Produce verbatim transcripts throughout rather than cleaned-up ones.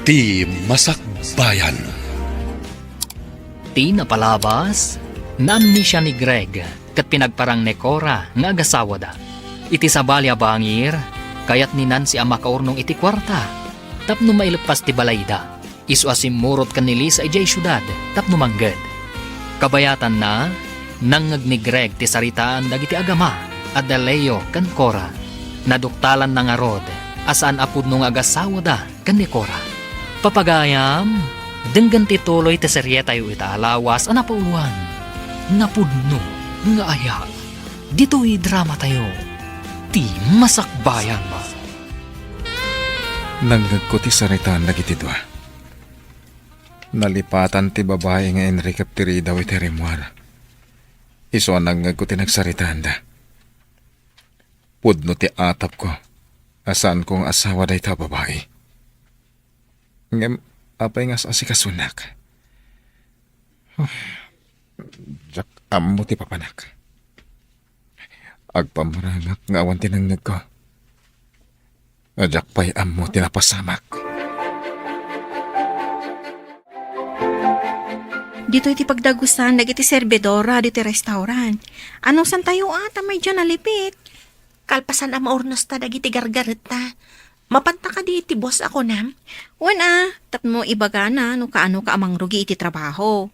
Ti Masakbayan. Ti napalabas, naamnesia ni Greg ket pinagparang ni Cora nga agasawada. Iti sabali a bangir, kayat ni Nancy a makaurnong iti kuarta tapno maileppas ti balayda. Isu a simmurot ken ni Lisa idiay siudad tapno mangged. Kabayatanna, nangngeg ni Greg ti saritaan dagiti agama a da Leo ken Cora. Naduktalanna ngarud a saan a pudno nga agasawada ken ni Cora. Papagayam, denggen ti tuloy ti serietayo ita a lawas a napauloan, Napudno nga Ayat. Ditoy dramatayo, Ti Masakbayan. Nangngegko ti saritaan dagiti dua. Nalipatan ti babai nga inrikep ti ridaw iti rimmuar. Isu a nangngegko ti nagsaritaanda. Pudno ti atapko a saanko nga asawa dayta a babai. Ngem apay nga as-asikasunak? Diak ammo ti papanak. Agpammarangak nga awan ti nangngegko. Diak pay ammo ti napasamak. Ditoy ti pagdagusan dagiti serbidora ditoy restaurant. Anusantayo a ta maydiay nalipit? Kalpasan a maurnosta dagiti gargaretta, mapanta kadi iti boss a kunam? Wen a, tapno ibagana no kaanoka a mangrugi iti trabaho.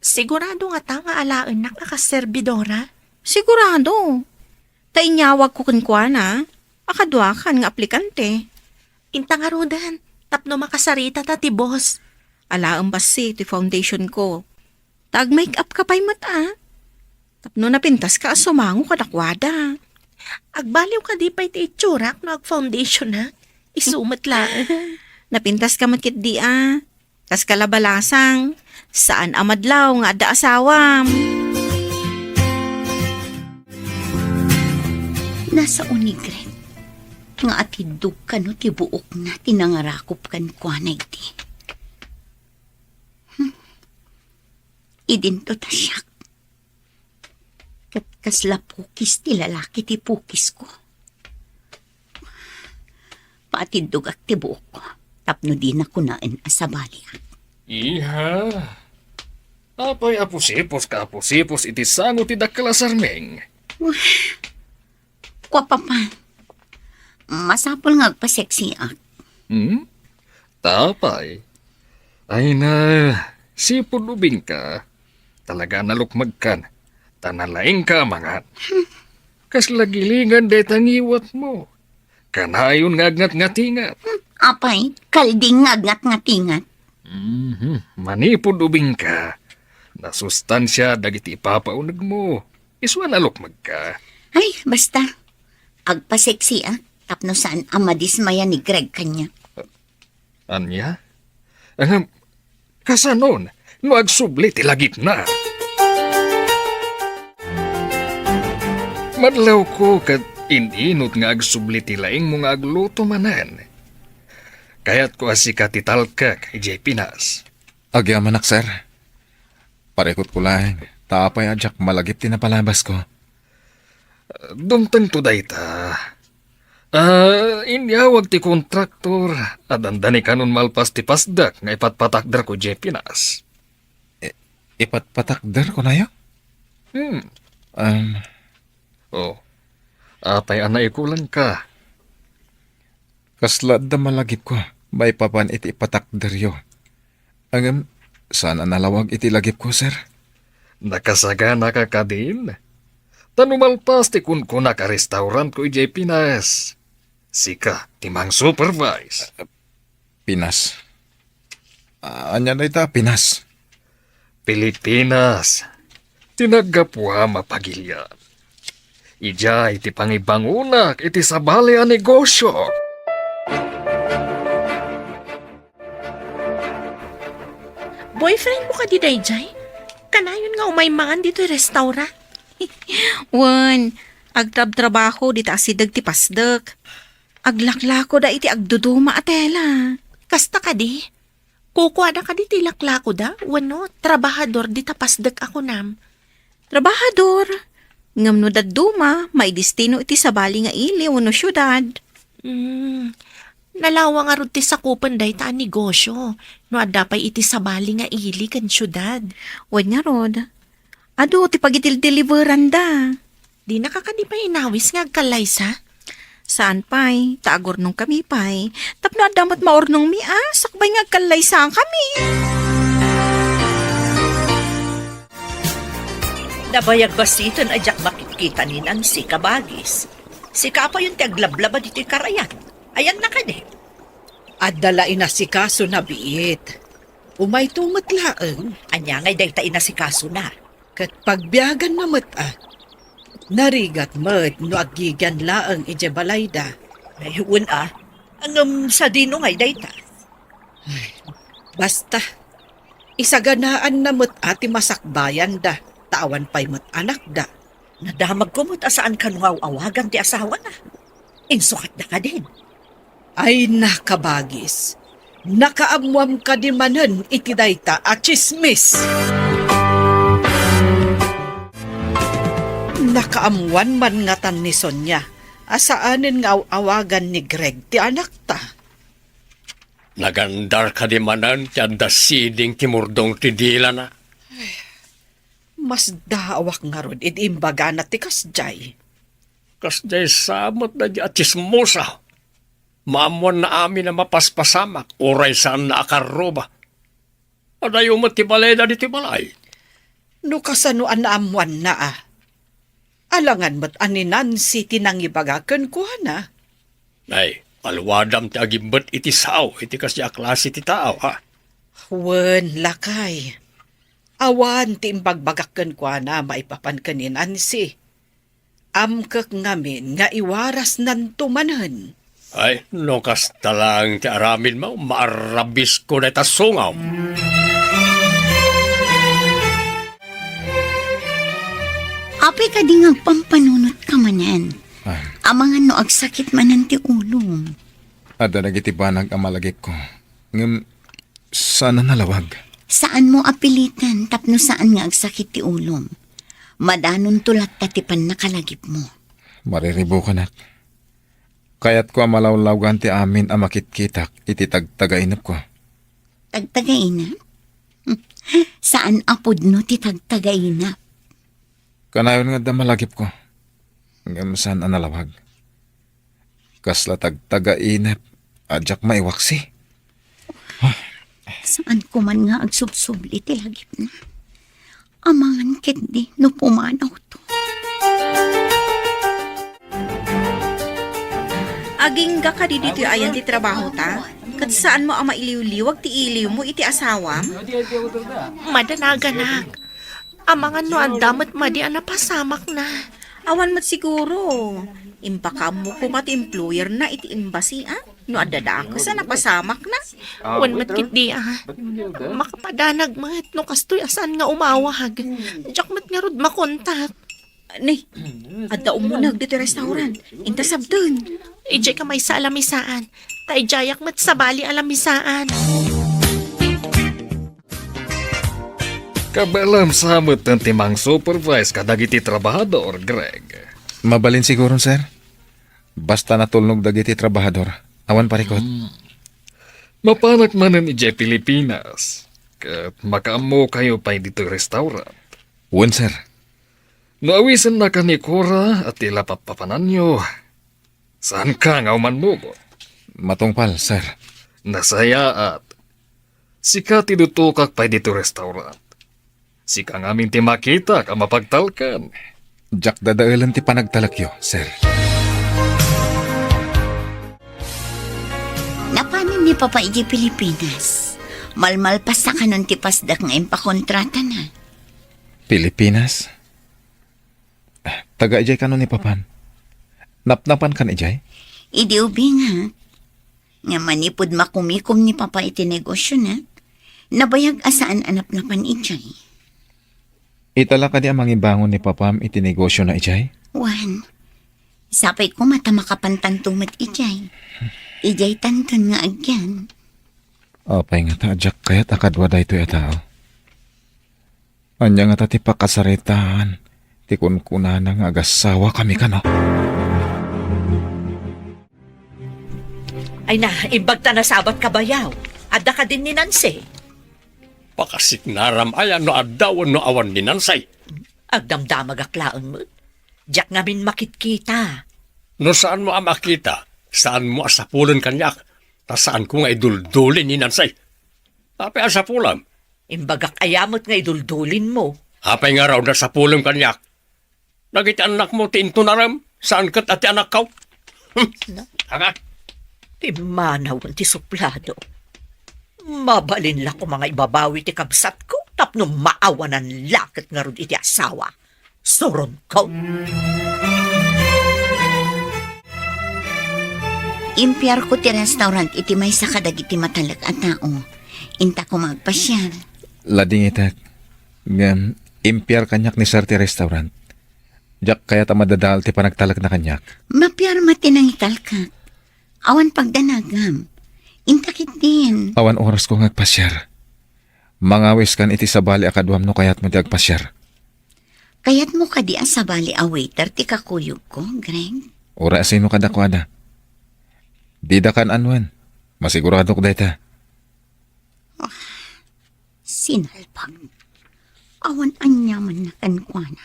Sigurado ngata nga alaennak a kas serbidora? Sigurado. Ta inyawagko kenkuana a kaduakan nga aplikante. Inta ngaruden, tapno makasaritata ti boss. Alaem bassit ti foundationko. Ta ag-make-up ka pay met a. Tapno napintaska a sumango kadakuada. Agbaliw kadi pay ti itsurak no ag-foundationak? Isu met laeng. Napintaska met ketdi a. Kas kalabalasang, saan a madlaw nga adda asawam. Nasao ni Greg nga atiddog kano ti buokna ti nangarakop kenkuana idi. Hmm. Idinto ta siak. Ket kasla pukis ti lalaki ti pukisko. Paatiddogak ti buokko tapno dina kunaen a sabaliak. Iha, apay a pusiposka a pusipos iti sango ti dakkel a sarming? Kua, Papa, masapul nga agpaseksiak. Hmm? Ta apay? Ay na, sipud ubingka. Talaga a nalukmegkan, ta nalaingka a mangan. Kasla gilingan dayta ngiwatmo. Kanayon nga agngatngatingat. Hmm, apay, kalding nga agngatngatingat. Mhm. Manipud ubingka, nasustansia dagiti ipapaunegmo. Isu a nalukmegka. Ay, basta. Agpaseksiak tapno saan a madismaya ni Greg kaniak. Ania? Ngem, kasanon no agsubli ti lagipna? Madlawko ket in-inut nga agsubli ti laingmo nga agluto manen. Kayatko a sika ti talkek idiay Pinas. Agyamanak, sir. Parikutko laeng, ta apay a diak malagip ti napalabasko. Dumtengto dayta. Ah, inyawag ti kontraktor a dandani kanon malpas ti pasdek nga ipatpatakderko idiay Pinas. I-, ipatpatakder, kunayo? Hmm. Um, Oh, apay a naikulangka? Kasla adda malagipko maipapan iti ipatakderyo. Ngem, saan a nalawag iti lagipko, sir. Nakasaganaka kadin? Ta no malpas ti kunkunak a restaurantko idiay Pinas, sika ti mang-supervise. Pinas. Ah, ania dayta a Pinas? Pilipinas, ti naggapuam a pagilian. Idiay ti pangibangonak iti sabali a negosio. Boyfriend mo kadi daydiay? Kanayon nga umay mangan ditoy restaurant? Wen, agtrabtrabaho dita asideg ti pasdek. Aglaklakoda iti agduduma a tela. Kasta kadi? Kukuada kadi ti laklakoda wenno trabahador dita pasdek a kunam? Trabahador. Ngem no dadduma, maidestino iti sabali nga ili wenno siudad. Hmm. Nalawa ngarud ti sakupen dayta a negosyo no adda pay iti sabali nga ili ken siudad. Wen ngarud, adu ti pagitildeliveranda. Dinaka kadi pay inawis nga agkallaysa? Saan pay, ta agurnongkami pay. Tapno adda met maurnongmi a, sakbay nga agkallaysakami. Nabayag basiten a diak makitkita ni Nancy, kabagis. Sika payen ti aglablaba ditoy karayan. Ayanna kadi? Adda la inasikasona biit. Umayto met laeng. Ania ngay dayta inasikasona? Ket pagbiaganna met a. Narigat met no aggigian laeng idiay balayda. Ay, wen a. Ngem sadino ngay dayta? Ay, basta, isaganaanna met a ti masakbayanda, ta awan pay met anakda. Nadamagko met a saan kano nga aw-awagan ti asawana. Insukatda kadin? Ay, nakabagis. Nakaammoam kadi manen iti dayta a tsismis? Nakaammoan man ngatan ni Sonia a saanen nga aw-awagan ni Greg ti anakta? Nagandar kadi manen ti adda siding ti murdong ti dilana? Masdaawak ngarud idi imbagana ti kasdiay. Kasdiay sa met daydi a tsismosa. Maammoanna amin a mapaspasamak, uray saanna a karruba. Adayo met ti balayda ditoy balay. No kasano a naammoanna a? Alangan met a ni Nancy ti nangibaga kenkuana. Nay, aluadam ti agimbet iti sao iti kasdi a klase ti tao, ha? Wen, lakay. Awan ti imbagbagak kenkuana maipapan ken ni Nancy. Amkek ngamin nga iwarasnanto manen. Ay, no kasta laeng ti aramidmo, maarrabisko dayta sungawm. Apay kadi nga agpampanunotka manen? Ah. Amangan no agsakit manen ti ulom. Adda dagiti banag a malagipko. Ngem saan a nalawag. Saanmo a pilitan tapno saan nga agsakit ti ulom. Madanonto latta ti pannakalagipmo. Mariribukanak. Kayatko a malawlawgan ti amin a makitkitak iti tagtagainepko. Tagtagainep? Saan a pudno ti tagtagainep. Kanayon nga adda malagipko. Ngem saan a nalawag. Kasla tagtagainep a diak maiwaksi. Saanko man nga agsubsubli ti lagipna. Amangan ketdi no pumanawto. Agingga kadi ditoy ayan ti trabahota? Ket saanmo a mailiwliwag ti iliwmo iti asawam? Madanaganak. Amangan no adda met madi a napasamakna. Awan met siguro. Impakaammo koma ti employer na iti embassy, a? No adda dakes a napasamakna. Wen met ketdi, a. Makapadanag met no kastoy a saan nga umawag. Diak met ngarud makontak. Ni, adda umuneg ditoy restaurant. Inta sabten. Idiay ka maysa a lamisaan. Ta idiayak met sabali a lamisaan. Kabaelam sa metten ti mang-supervise kadagiti trabahador, Greg. Mabalin siguron, sir. Basta natulnog dagiti trabahador, awan parikut. Hmm. Mapanak manen idiay Pilipinas, ket makaammokayo pay ditoy restaurant. Wen, sir. No awisennak ni Cora a ti la pappapananyo, saanka nga umannubot? Matungpal, sir. Nasayaat. Sika ti dutokak pay ditoy restaurant. Sika ngamin ti makitak a mapagtalkan. Diak dadaelen ti panagtalekyo, sir. Napanen ni Papa idiay Pilipinas. Malmalpasta kanon ti pasdak nga impakontratana. Pilipinas? Taga idiay kano ni Papan? Napnapan kan idiay? Idi ubingak. Nga manipud makumikom ni Papa iti negosiona, nabayag a saan a napnapan idiay. Ita la kadi a mangibangon ni Papam iti negosiona idiay? Wen, sapay koma ta makapantanto met idiay. Idiay tanton nga agyan. Apay ngata a diak kayat a kadua daytoy a tao? Ania ngata ti pakasaritaan ti kunkunana nga agasawakami kano? Ay na, imbag ta nasabat ka bayaw. Adda kadin ni Nancy? Pakasiknaram aya no adda wenno awan ni Nancy. Agdamdamagak laeng met. Diak ngamin makitkita. No saanmo a makita, saanmo a sapulen kaniak, ta saanko nga iduldulin ni Nancy. Apay a sapulem? Imbagak aya met nga iduldulinmo. Apay ngarud a sapulem kaniak? Dagiti annakmo ti inton arem, saan ket a ti anakko. Na? Anga? Ti manawen ti suplado. Mabalin la koma nga ibabawi ti kabsatko tapno maawanan la ket ngarud iti asawa. Suronko. Impiarko ti restaurant iti maysa kadagiti matalek a tao. Inta koma agpasiar. Ladingitek. Ngem, impiar kaniak ni Sir ti restaurant. Diak kayat a madadael ti panagtalekna kaniak. Mapiar met ti nangitalkak. Awan pagdanagam. Inta ketdin. Awan orasko nga agpasiar. Mangawiskan iti sabali a kaduam no kayatmo ti agpasiar. Kayatmo kadi a sabali a waiter ti kakuyogko, Greg? Uray a sino kadakuada. Dida kan-anoen. Masiguradok dayta. Ah, sinalbag. Awan aniamanna kenkuana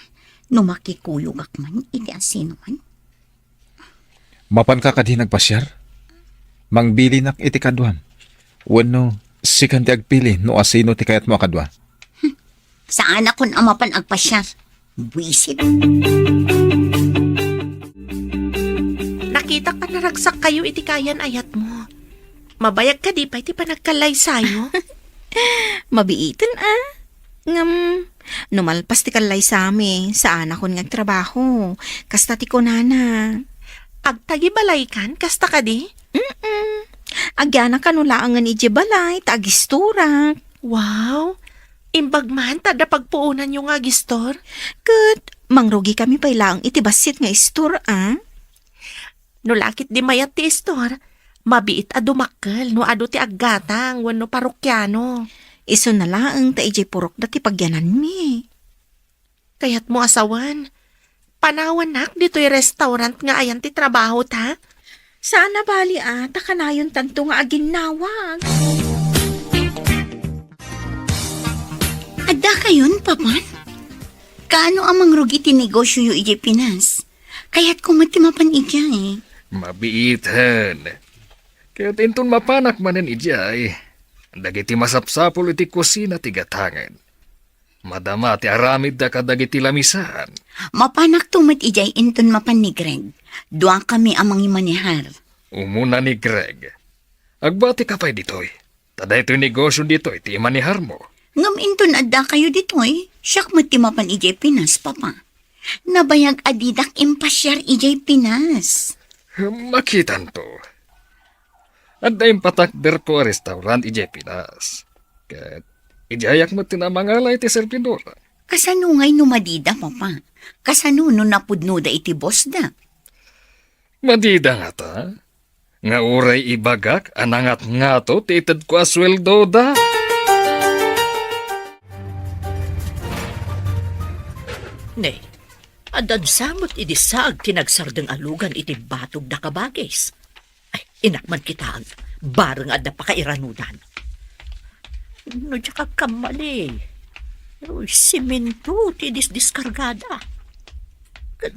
no makikuyogak man iti asinoan. Mapanka kadi nga agpasiar? Mangbilinak iti kaduam. Wenno, sikan ti agpili no asino ti kayatmo a kadua. Saanakon a mapan agpasiar. Buisit. Nakitak a naragsakkayo iti kayan-ayatmo. Mabayag kadi pay ti panagkallaysayo? Mabiiten a. Ngem, no malpas ti kallaysami, saanakon nga agtrabaho. Kasta ti kunana. Agtagibalaykan, kasta kadi? Mm-mm. Agyanaka no laengen idiay balay, ta agistorak. Wow! Imbag man ta adda pagpuonanyo nga agistor? Ket, mangrugikami pay laeng iti bassit nga istor, a? No la ket di mayat ti istor, mabiit a dumakkel no adu ti aggatang wenno parokiano. Isuna laeng ta idiay purokda ti pagyananmi. Kayatmo a sawen, panawanak ditoy restaurant nga ayan ti trabahota? Saan a bali a, ta kanayontanto nga aginnawag. Addakayon, Papa? Kaano a mangrugi ti negosioyo idiay Pinas? Kayatko met ti mapan idiay. Mabiiten. Ket inton mapanak manen idiay, dagiti masapsapul iti kusina ti gatangen. Madama ti aramidda kadagiti lamisan. Mapanakto met idiay inton mapan ni Greg. Duakami a mangimanehar. Umuna ni Greg. Agbatika pay ditoy. Ta daytoy negosio ditoy ti imaneharmo. Ngem inton addakayo ditoy, siak met ti mapan idiay Pinas, Papa. Nabayag a didak impasiar idiay Pinas. Makitanto. Adda impatakderko a restaurant idiay Pinas. Ket idiayak met ti namangala iti servidor. Kasano ngay no madida, Papa? Kasano no napudnoda iti bossda? Madida ngata? Nga uray ibagak a nangatngato ti itedko a sueldoda. Ne, adda met idi saag ti nagsardeng a lugan iti batog da kabagis. Ay, inak man kitaen, bareng adda pakairanudan. No diak agkammali, uy, simento ti disdiskargada. Ket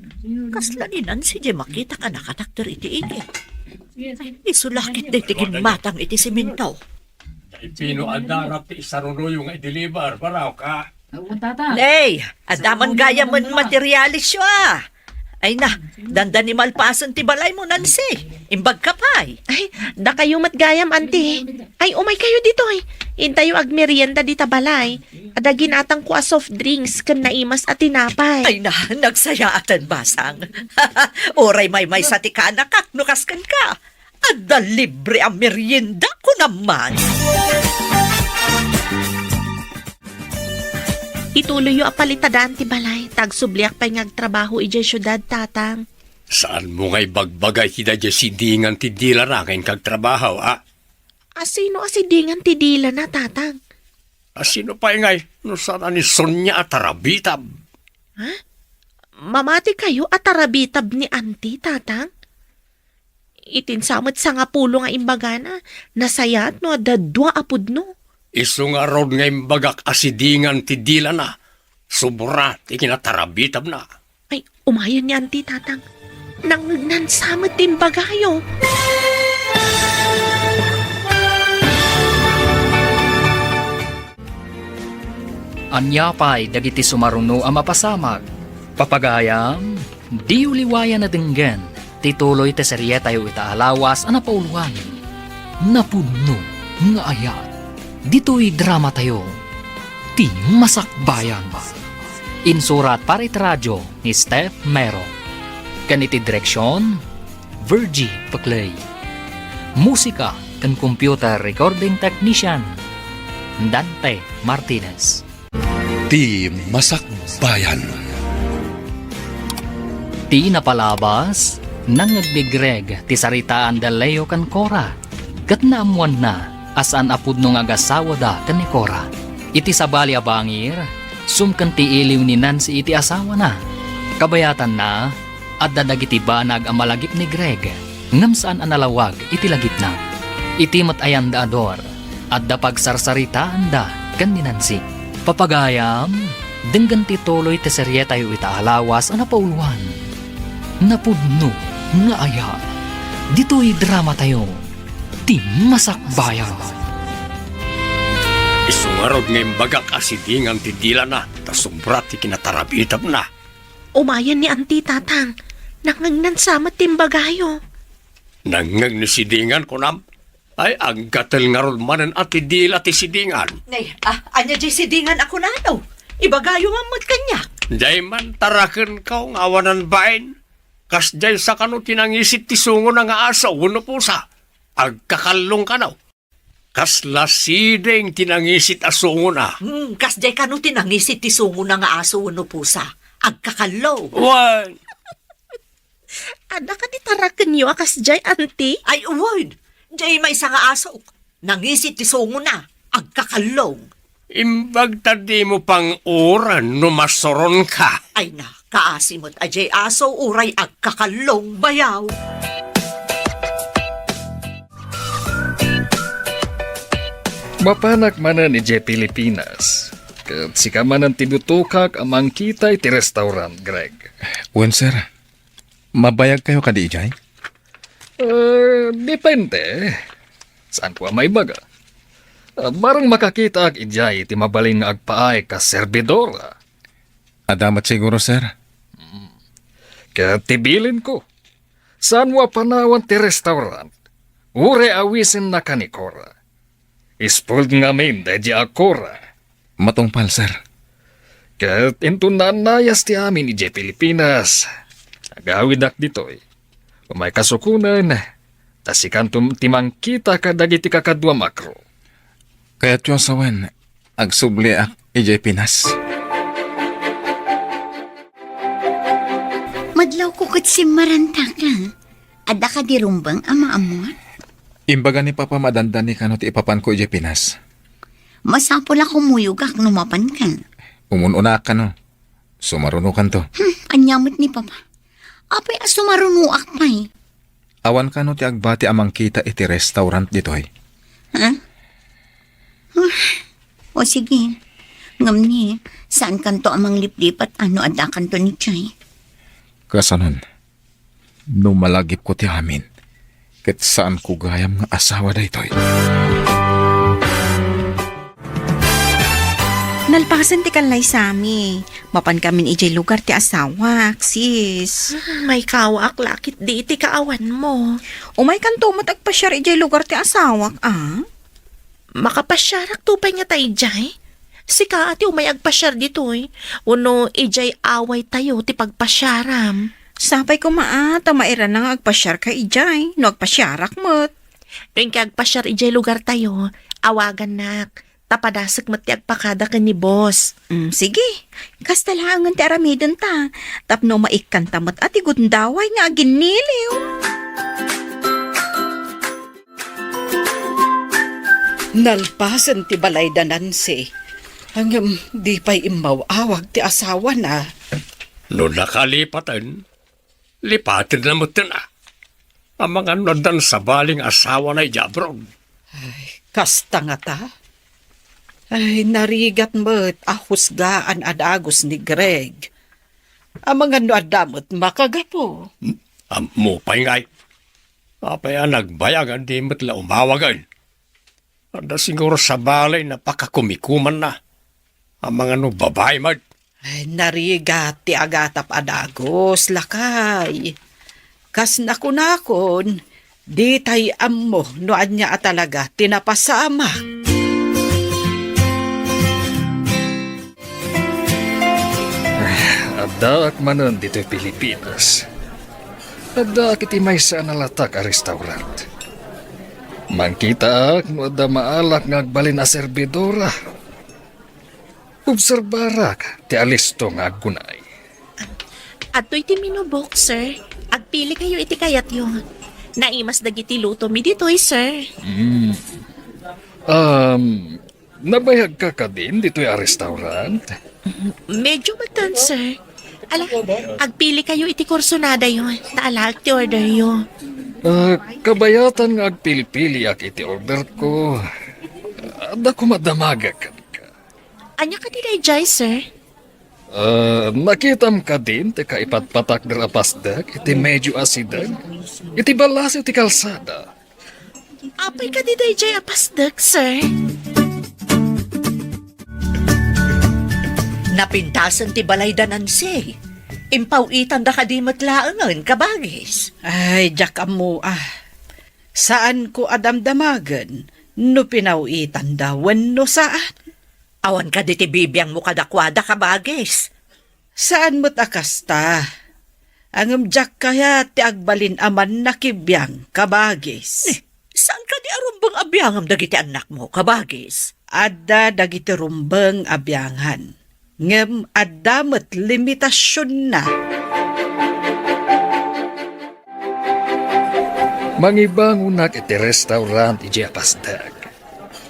kasla ni Nancy diay makitak a nakatakder iti igid. Isu la ket daytoy gimmatang iti simento. Daytoy no adda ti isarunoyo nga i-deliver, baraw ka. Awan, tata. Nay, adda man gayam a materialisyo a. Ay na, dandani malpasen ti balaymo, Nancy. Imbag ka pay. Ay, dakayo met gayam, anti. Ay, umay kayo ditoy. Intayo agmerienda dita balay. Adda ginatangko a soft drinks ken naimas a tinapay. Ay na, nagsayaaten, basang. Uray maymaysa ti kanakak no kasken ka. Adda libre a merienda, kunam man. Ituloyyo a palitada ti balay, ta agsubliak pay nga agtrabaho idiay siudad, Tatang. Saanmo nga ibagbaga iti daydiay sidingan ti dilana nga inka agtrabaho, a? Asino a sidingan ti dilana, Tatang? Asino pay ngay no saan a ni Sonia a tarabitab? Ha? Mamati kayo a tarabitab ni Auntie, Tatang? Itin sa met sangapulo nga imbagana, nasayaat no adda dua a pudno. Isu ngarud nga imbagak a sidingan ti dilana, sobra ti kinatarabitabna. Ay, umayen ni Auntie, Tatang. Nangngegnan sa met ti imbagayo. Ania pay dagiti sumaruno a mapasamak? Papagayam, diyo liwayan a denggen ti tuloy ti serietayo ita a lawas a napauloan, Napudno nga Ayat. Ditoy dramatayo, Ti Masakbayan. Insurat para iti radio ni Steph Mero. Ken iti direksion, Virgie Peclay. Musika ken computer recording technician, Dante Martinez. Ti Masakbayan. Ti napalabas, nangngeg ni Greg ti saritaan da Leo ken Cora, ket naammoanna a saan a pudno nga agasawada ken ni Cora. Iti sabali a bangir, sumken ti iliw ni Nancy iti asawana. Kabayatanna, adda dagiti banag a malagip ni Greg, ngem saan a nalawag iti lagipna. Iti met a yandaador, adda pagsarsaritaanda ken ni Nancy. Papagayam, denggen ti tuloy ti serietayo ita a lawas a napauloan, Napudno nga Ayat. Ditoy dramatayo, Ti Masakbayan. Isu ngarud nga imbagak a sidingan ti dilana ta sobra ti kinatarabitabna. Umayen ni Auntie, Tatang. Nangngegnan sa met ti imbagayo. Nangngeg ni sidingan, kunam? Ay, aggatel ngarud manen a ti dila ti sidingan. Ay, ah, ania diay sidingan a kunano? Ibagayo man met kaniak. Diay man tarakenko nga awanan bain. Kasdiay sa kano ti nangisit ti sungona nga aso wenno pusa? Agkakallong kano. Kasla siding ti nangisit a sungona. Hmm, kasdiay kano ti nangisit ti sungona nga aso wenno pusa? Agkakallong. Wen. Adda kadi tarakenyo a kasdiay, Auntie? Ay, wen. Diay maysa nga asok. Nangisit ti sungona. Agkakallong. Imbag ta dimo pang-uren no masuronka. Ay na, kaasi met a diay aso uray agkakallong, bayaw. Mapanak manen idiay Pilipinas. Ket sika manen ti dutokak a mangkita iti restaurant, Greg. Wen, sir. Mabayagkayo kadi idiay? Eh, depende. Saanko a maibaga. Ah, barang makakitaak idiay iti mabalin nga agpaay kas serbidora. Adda met siguro, sir. Hmm. Ket ti bilinko, saanmo a panawan ti restaurant, uray awisennaka ni Cora. Spoiled ngamin daydi a Cora. Matungpal, sir. Ket inton naannayas ti amin idiay Pilipinas, agawidak ditoy. Umayka sukonen, ta sikanto ti mangkita kadagiti kakaduam a crew. Kayatyo a sawen, agsubliak idiay Pinas. Madlawko ket simmarantaka. Adda kadi rumbeng a maammoak? Imbaga ni Papa, madandani kano ti ipapanko idiay Pinas. Masapul a kumuyogak no mapanka. Umun-unaak kano. Sumarunokanto. Hmm, ania met ni Papa? Apay a sumarunoak pay? Awan kano ti agbati a mangkita iti restaurant ditoy? Ha? Ah, o sige. Ngem ni, saankanto a mangliplipat no addakanto idiay? Kasanon? No malagipko ti amin, ket saanko gayam nga asawa daytoy. Nalpasen ti kallaysami. Mapankamin idiay lugar ti asawak, sis. Hmm, maikawaak la ketdi iti kaawanmo. Umaykanto met agpasiar idiay lugar ti asawak, a? Makapasiarakto pay ngata idiay? Sika a ti umay agpasiar ditoy, wenno idiay awaytayo ti pagpasiaram? Sapay koma a ta mairana nga agpasiarka idiay, no agpasiarak met. Inka agpasiar idiay lugartayo, awagannak, ta padasek met ti agpakada ken ni boss. Mm, sige, kasta laengen ti aramidenta, tapno maikkanta met a ti gundaway nga aginniliw. Nalpasen ti balay da Nancy. Ngem di pay immaw-awag ti asawana. No nakalipaten, lipatenna metten a. Amangan no addan sabali nga asawana idiay abroad. Ay, kasta ngata? Ay, narigat met a husgaan a dagus ni Greg. Amangan no adda met makagapu. Hmm? Ammo pay ngay. Apay a nagbayag a di met la umawagen? Adda siguro sabali a pakakumikumanna. Amangan no babai met. Ay, narigat ti agatap a dagus, lakay. Kas nakunakon, ditay ammo no ania a talaga ti napasamak. Addaak manen ditoy Pilipinas. Addaak iti maysa a nalatak a restaurant. Mangkitaak no adda maalak nga agbalin a serbidora. Obserbarak ti alisto nga aggunay. Adtoy ti menu book, sir. Agpilikayo iti kayatyo. Naimas dagiti lutomi ditoy, sir. Mm. Um, nabayagka kadin ditoy a restaurant? Medyo matan, sir. Ala, agpilikayo iti kursonadayo, ta alaek ti orderyo. Ah, kabayatan nga agpilpiliak iti orderko. Adda koma damagek kenka. Ania kadi daydiay, sir? Ah, nakitam kadin ti kaipatpatakder a pasdek iti medyo asideg iti ballasiw ti kalsada? Apay kadi daydiay a pasdek, sir? Napintasen ti balay da Nancy. Impaw-itanda kadi met laengen, kabagis? Ay, diak ammo, ah. Saanko a damdamagen no pinaw-itanda wenno saan. Awan kadi ti bibiangmo kadakuada, kabagis? Saan met a kasta. Ngem diak kayat ti agbalin a mannakibiang, kabagis. Eh, saan kadi a rumbeng a biangam dagiti annakmo, kabagis? Adda dagiti rumbeng a biangan, ngem adda met limitasionna. Mangibangonak iti restaurant idiay a pasdek.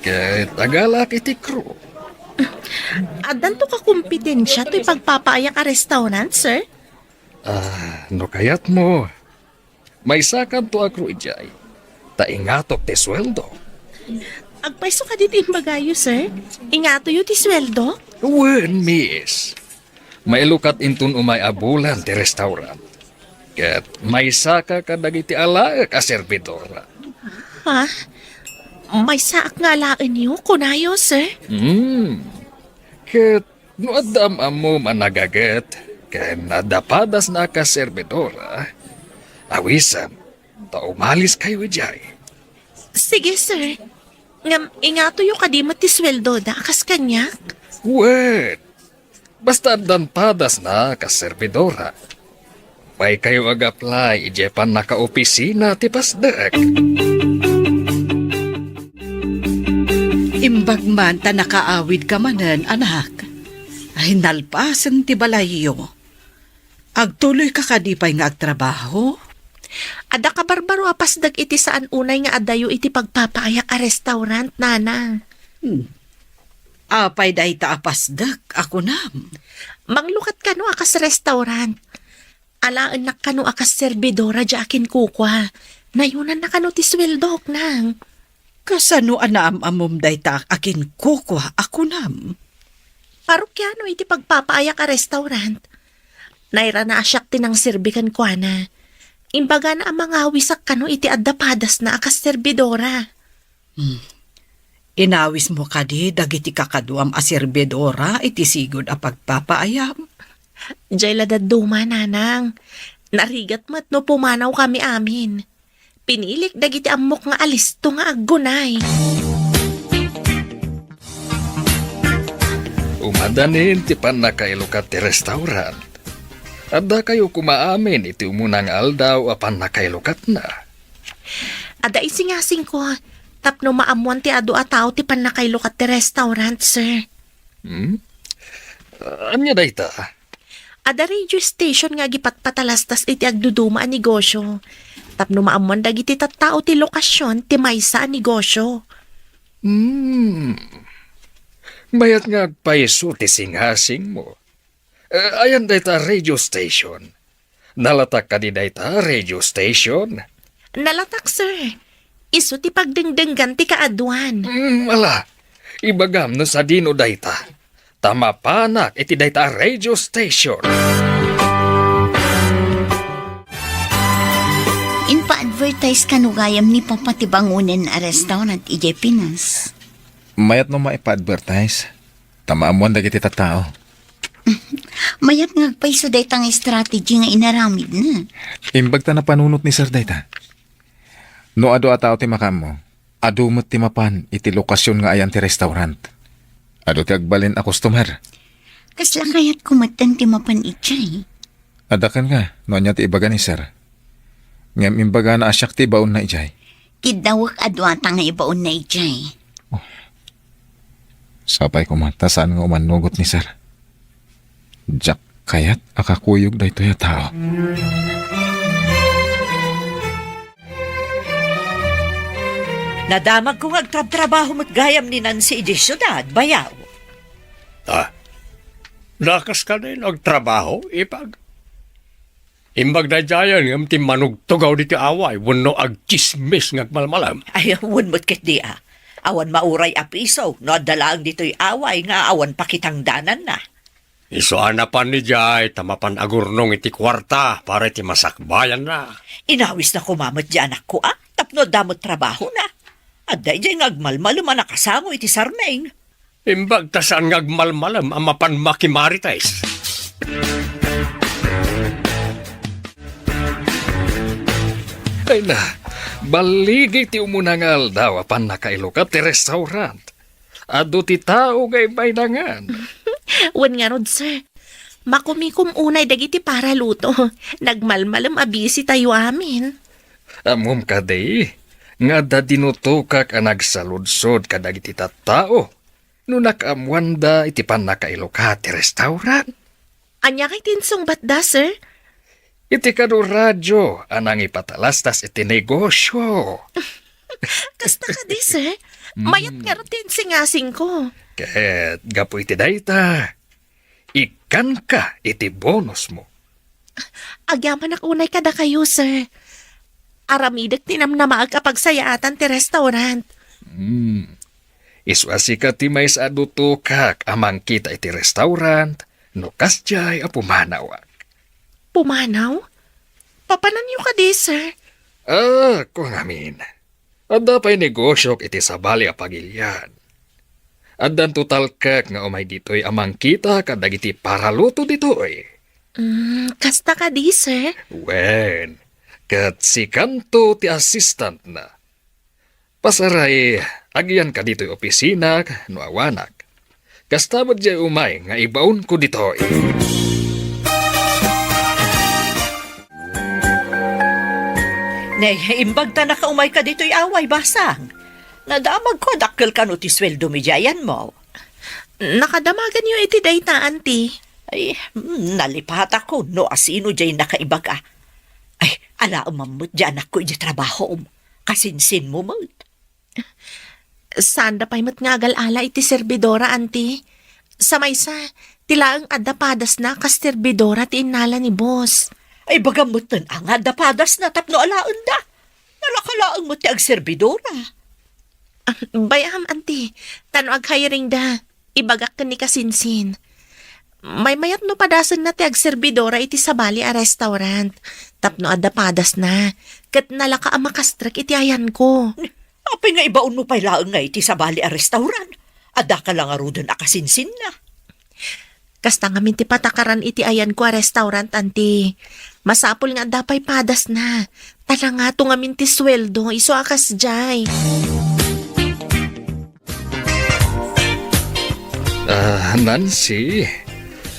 Ket agalaak iti crew. Addanto kakompetensia toy pagpapaayak a restaurant, sir? Ah, no kayatmo, maysakanto a crew idiay, ta ingatok ti sueldo. Agpayso kadi ti imbagayo, sir? Ingatoyo ti sueldo? Wen, miss. Mailukat inton umay a bulan ti restaurant. Ket maysaka kadagiti alaek a serbidora. Ha? Maysaak nga alaenyo, kunayo, sir? Hmm. Ket no adda am-ammom a nagaget ken adda padasna a kas serbidora, awisem ta umaliskayo idiay. Sige, sir. Ngem ingatoyo kadi met ti sueldoda a kas kaniak? Wen, basta addan padasna a kas serbidora. Pay kayo ag-apply idiay pannakaopisina ti pasdek. Imbag man ta nakaawidka manen, anak. Ay, nalpasen ti balayyo. Agtuloyka kadi pay nga agtrabaho? Adda kabarbaro a pasdek iti saan unay nga adayo iti pagpapaayak a restaurant, nanang. Hmm. Apay dayta a pasdek a kunam? Manglukat kano a kas restaurant. Alaennak kano a kas serbidora diay akinkukua. Nayonanna kano ti sueldok, nang. Kasano a naam-ammom dayta a kinkukua a kunam? Parokiano iti pagpapaayak a restaurant. Nairana a siak ti nangserbi kenkuana. Imbagana a mangawisak kano iti adda padasna a kas serbidora. Hmm. Inawismo kadi dagiti kakaduam a serbidora iti sigud a pagpapaayam? Diay la dadduma, nanang. Narigat met no pumanawkami amin. Pinilik dagiti ammok nga alisto nga aggunay. Umadanin ti pannakailukat ti restaurant. Addakayo koma amin iti umuna nga aldaw a pannakailukatna. Adda isingasingko, tapno maammoan ti adu a tao ti pannakailukat ti restaurant, sir. Hmm? Ania dayta? Adda radio station nga agipatpatalastas iti agduduma a negosyo. Tapno maammoan dagiti tattao ti lokasion ti maysa a negosyo. Hmm. Mayat nga agpayso ti singasingmo. Eh, ayan dayta radio station? Nalatak kadi dayta radio station? Nalatak, sir. Isu ti pagdengdenggan ti kaaduan. Mm, ala, ibagam no sadino dayta. Ta mapanak iti dayta a radio station. Impa-advertise kano gayam ni Papa ti bangonen a restaurant idiay Pinas? Mayat no maipa-advertise. Ta maammoan dagiti tattao. Mayat nga agpayso dayta nga strategy nga inaramidna. Imbag ta napanunot ni Sir dayta. No adu a tao ti makaammo, adu met ti mapan iti lokasion nga ayan ti restaurant. Adu ti agbalin a customer. Kasla kayatko metten ti mapan idiay. Adda ken nga, no ania ti ibaga ni Sir. Ngem imbagana a siak ti ibaonna idiay. Kiddawek a duata nga ibaonna idiay. Oh. Sapay koma, ta saan nga umannugot ni Sir. Diak kayat a kakuyog daytoy a tao. Nadamagko nga agtrabtrabaho met gayam ni Nancy idiay siudad, bayaw. Ah, dakas kadin agtrabaho, ipag. Imbag daydiayen ngem ti manugtugaw diti away wenno agtsismis nga agmalmalem. Ay, wen met ketdi a. Awan mauray a piso no adda laeng ditoy away nga awan pakitangdananna. Isu a napan idiay ta mapan agurnong iti kuarta para iti masakbayanna. Inawisna koma met di anakko a, tapno adda met trabahona. Adda idiay nga agmalmalem a nakasango iti sarming. Imbag ta saan nga agmalmalem a mapan makimarites. Ay na, balligi ti umuna nga aldaw a pannakailukat ti restaurant. Adu ti tao nga ibaynangan. Wen ngarud, sir. Makumikom unay dagiti paraluto. Nagmalmalem a busy tayo amin. Ammom kadi nga adda dinutokak a nagsaludsod kadagiti tattao no nakaammoanda iti pannakailukat ti restaurant. Ania kay ti insungbatda, sir? Iti kano radio a nangipatalastas iti negosio. Kasta kadi, sir? Mm. Mayat ngarud ti insingasingko. Ket gapu iti dayta, ikkanka iti bonusmo. Agyamanak unay kadakayo, sir. Aramidek ti namnamaek a pagsayaatan ti restaurant. Hmm. Isu a sika ti maysa a dutokak a mangkita iti restaurant no kasdiay a pumanawak. Pumanaw? Papananyo kadi, sir? Ah, kung amin. Adda pay negosiok iti sabali a pagilian. Addanto talkek nga umay ditoy a mangkita kadagiti paraluto ditoy. Mm, kasta kadi, sir? Wen, ket sikanto ti assistantna. Pasaray, agyanka ditoy opisinak no awanak. Kasta met diay umay nga ibaonko ditoy. Ne, imbag ta nakaumayka ditoy away, basang. Nadamagko a dakkel kano ti sueldomi diay ayanmo. Nakadamaganyo iti dayta, Auntie. Ay, mm, nalipatako no asino diay nakaibaga. Ay, alaem met diay anakko idiay trabahom. Kasinsinmo met. Saanda pay met nga agal-ala iti serbidora, Auntie. Sa maysa, ti laeng adda padasna kas serbidora ti innala ni boss. Ay, ibagam metten a nga adda padasna tapno alaenda. Nalaka laeng met ti agserbidora. Ah, bay-am, Auntie, ta no aghiringda, ibagak ken ni Kasinsin. Maymayat no padasenna ti agserbidora iti sabali a restaurant, tapno adda padasna, ket nalaka a makastrek iti ayanko. Apay nga ibaonmo pay laeng nga iti sabali a restaurant? Addaka la ngaruden a kasinsinna. Kasta ngamin ti patakaran iti ayanko a restaurant, Auntie. Masapul nga adda pay padasna. Ta nangato ngamin ti sueldo, isu a kasdiay. Ah, Nancy,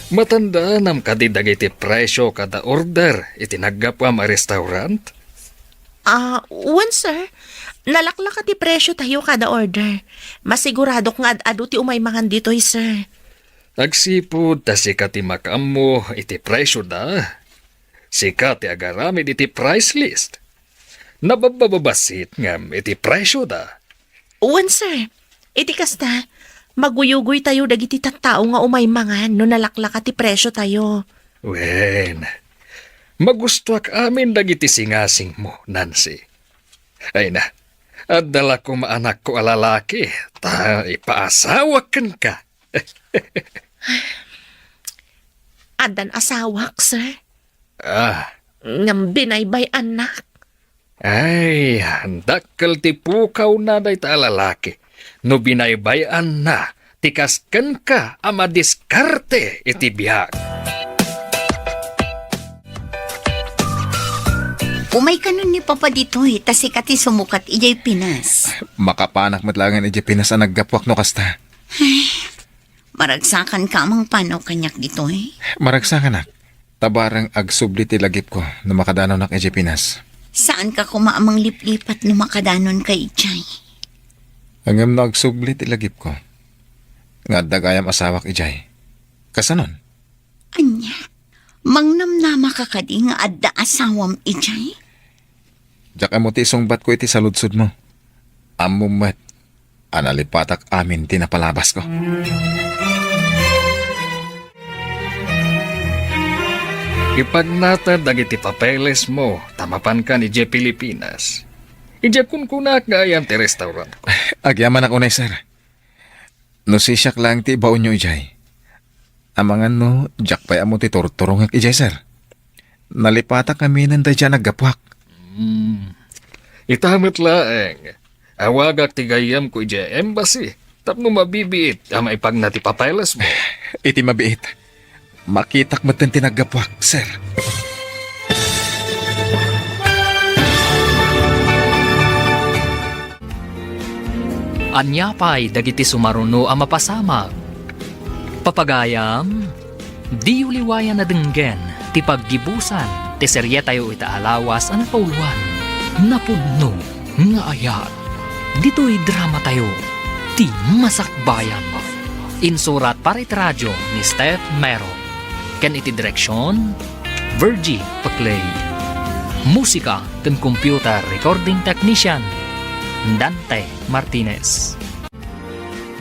matandaanam kadi dagiti presio kada order iti naggapuam a restaurant? Ah, wen, sir. Nalaklaka ti presio tayo kada order. Masiguradok nga ad-adu ti umay mangan ditoy, sir. Agsipud ta sika ti makaammo iti presioda. Sika ti agaramid iti price list. Nababbababassit ngem iti presioda. Wen, sir. Iti kasta, maguyugoy tayo dagiti tattao nga umay mangan no nalaklaka ti presio tayo. Wen, magustuak amin dagiti singasingmo, Nancy. Ay na, adda la koma anakko a lalaki, ta ipaasawak kenka. Addan asawak, sir. Ah. Ngem binaybay-annak. Ay, dakkel ti pukawna dayta a lalaki no binaybay-anna ti kas kenka a madiskarte iti biag. Umay kanon ni Papa ditoy, ta sika ti sumukat idiay Pinas. Makapanak met laengen idiay Pinas a naggapuak no kasta. Ay, maragsakanka a mangpanaw kaniak ditoy? Maragsakanak. Ta bareng agsubli ti lagipko no makadanunak idiay Pinas. Saanka koma a mangliplipat no makadanonka idiay? Ngem no agsubli ti lagipko nga adda gayam asawak idiay, kasanon? Ania? Mangnamnamaka kadi nga adda asawam idiay? Diak ammo ti isungbatko iti saludsodmo. Ammom met a nalipatak amin ti napalabasko. Ipagnated dagiti papelesmo ta mapankan idiay Pilipinas. Idiay kunkunak nga ayan ti restaurantko. Agyamanak unay, sir. No sisiak laeng ti ibaonyo idiay. Amangan no diak pay ammo ti turturongek idiay, sir. Nalipatak aminen daydiay a naggapuak. Hmm. Ita met laeng, awagak ti gayyemko idiay embassy tapno mabibiit a maipagna ti papelesmo. Iti mabiit, makitak metten ti naggapuak, sir. Ania pay dagiti sumaruno a mapasamak? Papagayam, diyo liwayan a denggen ti paggibusan ti serietayo ita a lawas a napauloan, Napudno nga Ayat. Ditoy dramatayo, Ti Masakbayan. Insurat para iti radio ni Steph Mero. Ken iti direksion, Virgie Paclay. Musika ken computer recording technician, Dante Martinez.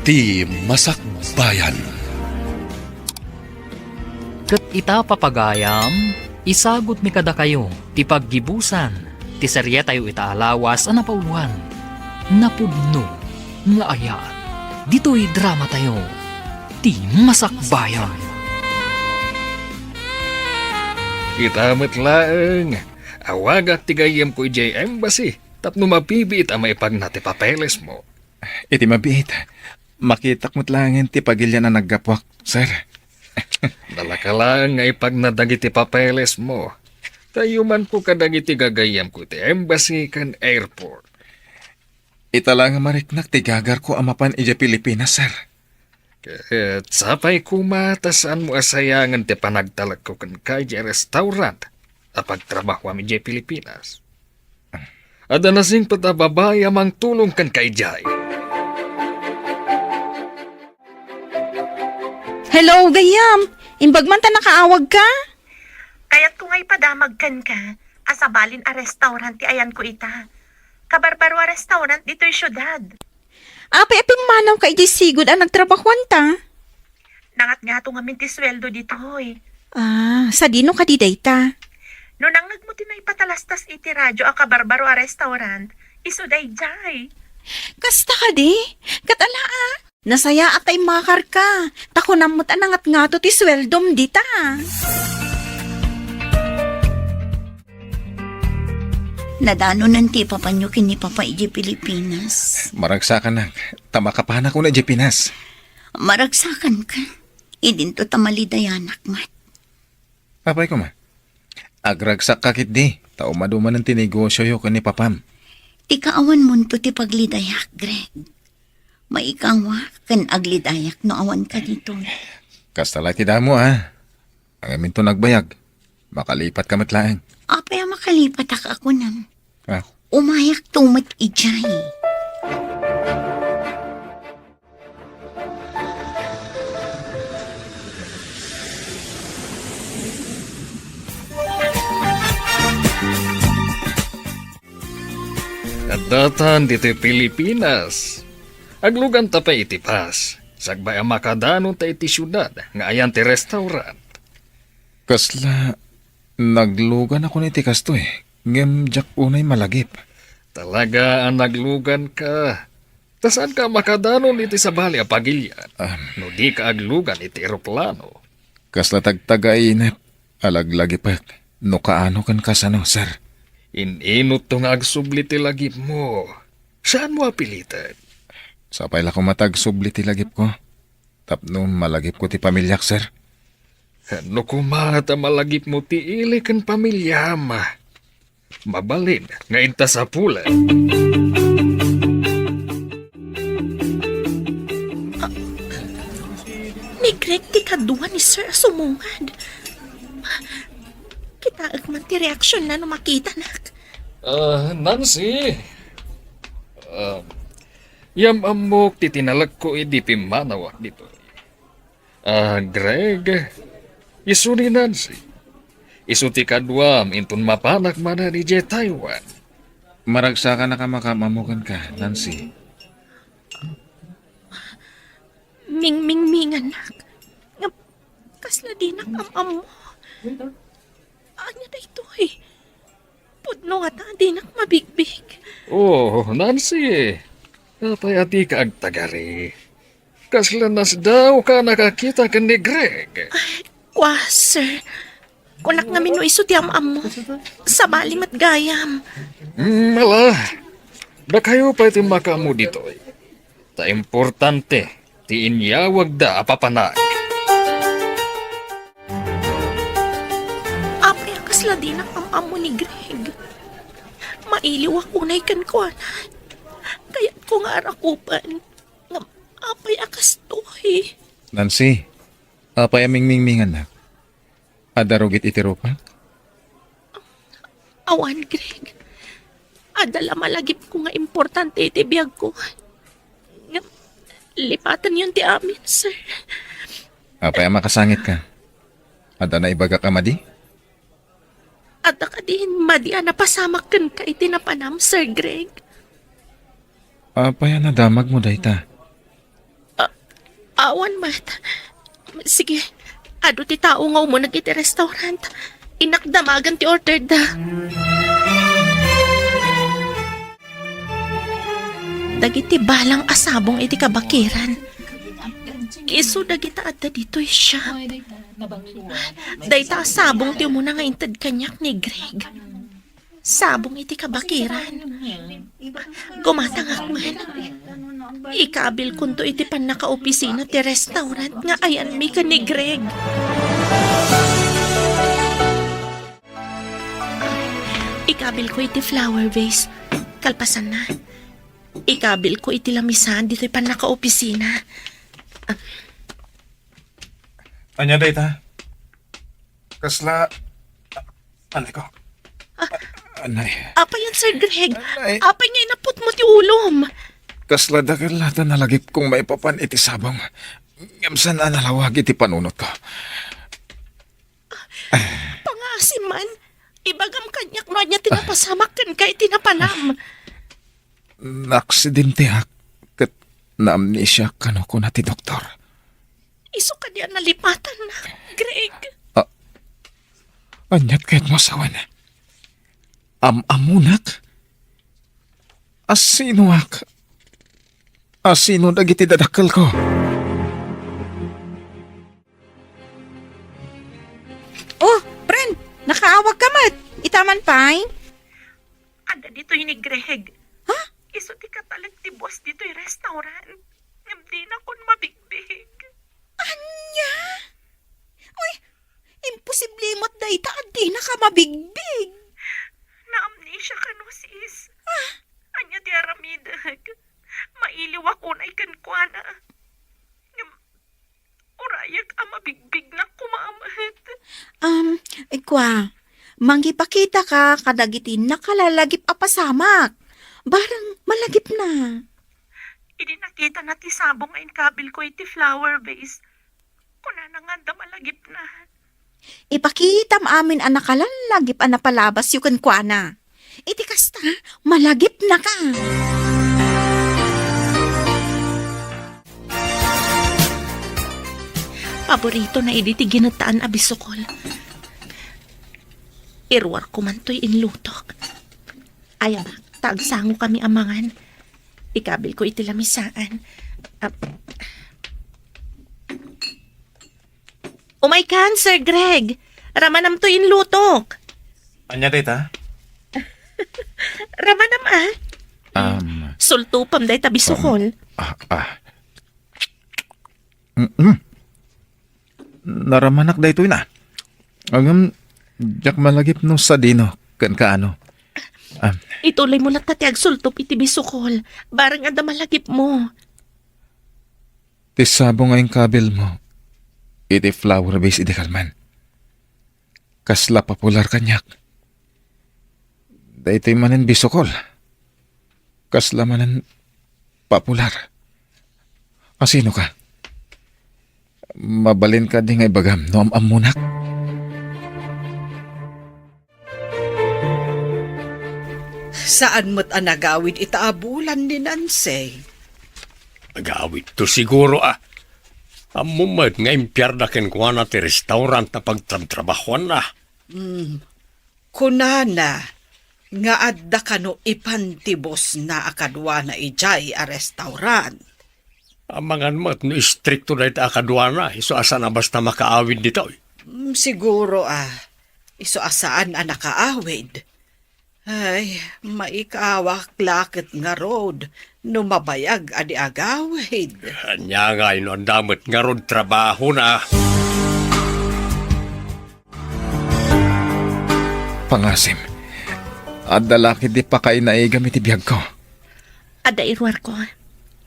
Ti Masakbayan. Ket ita, papagayam, isagutmi kadakayo ti paggibusan ti serietayo ita a lawas a napauloan, Napudno nga Ayat. Ditoy dramatayo, Ti Masakbayan. Ita met laeng, awagak ti gayyemko idiay embassy tapno mabibiit a maipagna ti papelesmo. Iti mabiit, makitak met laengen ti pagilian a naggapuak, sir. Dalaka laeng nga ipagna dagiti papelesmo. Ta yumanko kadagiti gagayyemko iti embassy ken airport. Ita la nga mariknak ti gagarko a mapan idiay Pilipinas, sir. Ket sapay koma ta saanmo a sayangen ti panagtalekko kenka idiay restaurant a pagtrabahoam idiay Pilipinas. Adda nasingpet a babai a mangtulong kenka idiay. Hello, gayyem. Imbag man ta nakaawagka? Kayatko nga ipadamag kenka a sabalin a restaurant ti ayanko ita. Kabarbaro a restaurant ditoy siudad. Apay a pimmanawka idiay sigud a nagtrabahoanta? Nangatngato ngamin ti sueldo ditoy. Ah, sadino kadi dayta? No nangngegmo ti naipatalastas iti radio a kabarbaro a restaurant, isu daydiay. Kasta kadi? Ket ala a, nasayaat ta immakarka, ta kunam met a nangatngato ti sueldom dita. Nadanonen ti ipapanyo ken ni Papa idiay Pilipinas. Maragsakanak, ta makapanak unay idiay Pinas. Maragsakanka. Idinto ta malidayanak met. Apay koma, agragsakka ketdi, ta umadumanen ti negosioyo ken ni Papam. Ti kaawanmonto ti paglidayak, Greg. Maikawak ken aglidayak no awanka ditoy. Kasta la ti damo, a. Ngamin to nagbayag. Makalipatka met laeng. Apay a makalipatak a kunam? Ah. Umayakto met idiay. Addatan ditoy Pilipinas. Agluganta pay iti bus. Sakbay a makadanonta iti siudad nga ayan ti restaurant. Kasla, nagluganakon iti kastoy, ngem diak unay malagip. Talaga a nagluganka. Ta saanka a makadanon iti sabali a pagilian no dika aglugan iti eroplano. Kasla tagtagainep a laglagipek no kaano ken kasano, sir. In-inutto nga agsubli ti lagipmo. Saanmo a piliten. Sapay la koma ta agsubli ti lagipko. Tapno malagipko ti pamiliak, sir. No koma ta malagipmo ti ili ken pamiliam, mabalin nga intasapulen. Ni Greg ti kadua ni Sir a sumungad. Kitaek man ti reaksionna no makitanak. Ah, Nancy. Ah, yam-ammok ti tinalekko idi pimmanawak ditoy. Ah, Greg, isu ni Nancy. Isu ti kaduam inton mapanak manen idiay Taiwan. Maragsakan a kamakam-ammo kenka, Nancy. Mingmingminganak. Ngem kasla dinak am-ammo. Ania daytoy? Pudno ngata a dinak mabigbig. Oh, Nancy. Apay a dika agtagari? Kasla nasdaaw ka a nakakita ken ni Greg. Ay, kua, sir. Kunak ngamin no isu ti am-ammo. Sabali met gayam. Mm, ala. Dakayo pay ti makaammo ditoy. Ta importante ti inyawagda a papanak. Apay a kasla dinak am-ammo ni Greg? Mailiwak unay kenkuana. Kayatko nga arakupan. Ngem apay a kastoy? Nancy, apay a mingmingmingannak? Adda rugit iti rupak? Awan, Greg. Adda la malagipko nga importante iti biagko. Ngem lipatenyon ti amin, sir. Apay a makasangitka? Adda naibagak a madi? Adda kadi madi a napasamak kenka iti napanam, Sir Greg? Apay a nadamagmo dayta? A-, awan met. Sige, adu ti tao nga umuneg iti restaurant. Innak damagen ti orderda. Dagiti balang a sabong iti kabakiran. Isu dagita adda ditoy siak. Dayta a sabong ti umuna nga inted kaniak ni Greg. Sabong iti kabakiran. Gumatangak man. Ikabilkonto iti pannakaopisina ti restaurant nga ayanmi ken ni Greg. Ikabilko iti flower vase. Kalpasanna, ikabilko iti lamisaan ditoy pannakaopisina. Ania dayta? Kasla, anay ko. Ah. Anay. Apay yan, Sir Greg? Anay. Apay nga inaputmo ti ulom? Kasla dakkel la ta nalagipkong maipapan iti sabong. Ngem saan a nalawag iti panunotko. Pangaasim man, ibagam kaniak no ania ti napasamak kenka iti napanam. Naaksidenteak ket naamnesiak kano kuna ti doktor. Isu kadi a nalipatannak, Greg? A-, aniat kayatmo a sawen? Am-ammonak? A sinoak? A sino dagiti dadakkelko? Oh, friend, nakaawag ka met. Ita man pay? Adda ditoy ni Greg. Ha? Isu ti katalek ti boss ditoy restaurant. Ngem dinakon mabigbig. Ania? Uy, imposible met dayta a dinaka mabigbig. Naamnesia kano, sis. Ah? Ania ti aramidek? Mailiwak unay kenkuana. Ngem urayak a mabigbignak koma met. Um, kua, mangipakitaka kadagiti nakalalagip a pasamak. Barang malagipna. Idi nakitana ti sabong nga inkabilko iti flower vase, kunana nga adda malagipna. Ipakitam amin a nakalallagip a napalabasyo kenkuana. Iti kasta, malagipnaka. Paboritona idi ti ginettaan a bisukol. Iruarko man toy inlutok. Ay, abak. Ta agsangokami a mangan. Ikabilko iti lamisaan. Ah. Umaykan, Sir Greg. Ramanamto inlutok. Ania dayta? Ramanam, ah. Um, Sultopam dayta bisukol. Um, ah, ah. Mm-mm. Naramanak daytoy na. Ngem, diak malagip no sadino ken kaano. Ah. Ituloy mo latta ti agsultop iti bisukol. Bareng adda malagipmo. Ti sabo nga inkabilmo iti flower vase idi kalman. Kasla popular kaniak. Daytoy manen bisukol. Kasla manen popular. Asino ka? Mabalin kadi nga ibagam no am-ammonak? Saan met a nagawid ita a bulan ni Nancy? Agawidto siguro, a. Ammom met nga impiarda kenkuana ti restaurant a pagtrabtrabahuanna. Hmm. Kunana nga adda kano ipantibosna a kaduana idiay a restaurant. Amangan met no istrikto dayta a kaduana, isu a saan a basta makaawid ditoy. Mm, siguro, a. Isu a saan a nakaawid. Ay, maikawak la ket ngarud no mabayag a di agawid. Ania ngay no adda met ngarud trabahona? Pangasim, adda la ketdi pakainaigam iti biagko. Adda iruarko,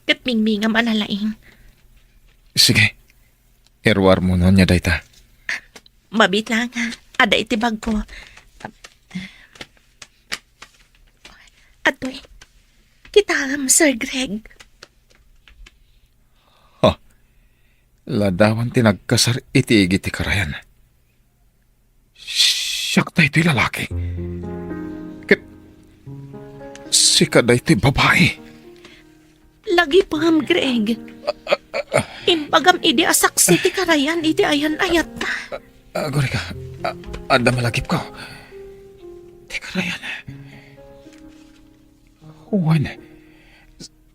ket mingmingam a nalaing. Sige, iruarmo no ania dayta. Mabiit la nga, adda iti bagko. Adtoy, kitaem, Sir Greg. Ha? Ladawan ti nagkasar iti igid ti karayan. Siak daytoy lalaki. Ket sika daytoy babai. Lagipem, Greg. Imbagam idi a saksi ti karayan iti ayan-ayatta. Agurayka, a-, adda malagipko. Ti karayan. Wen,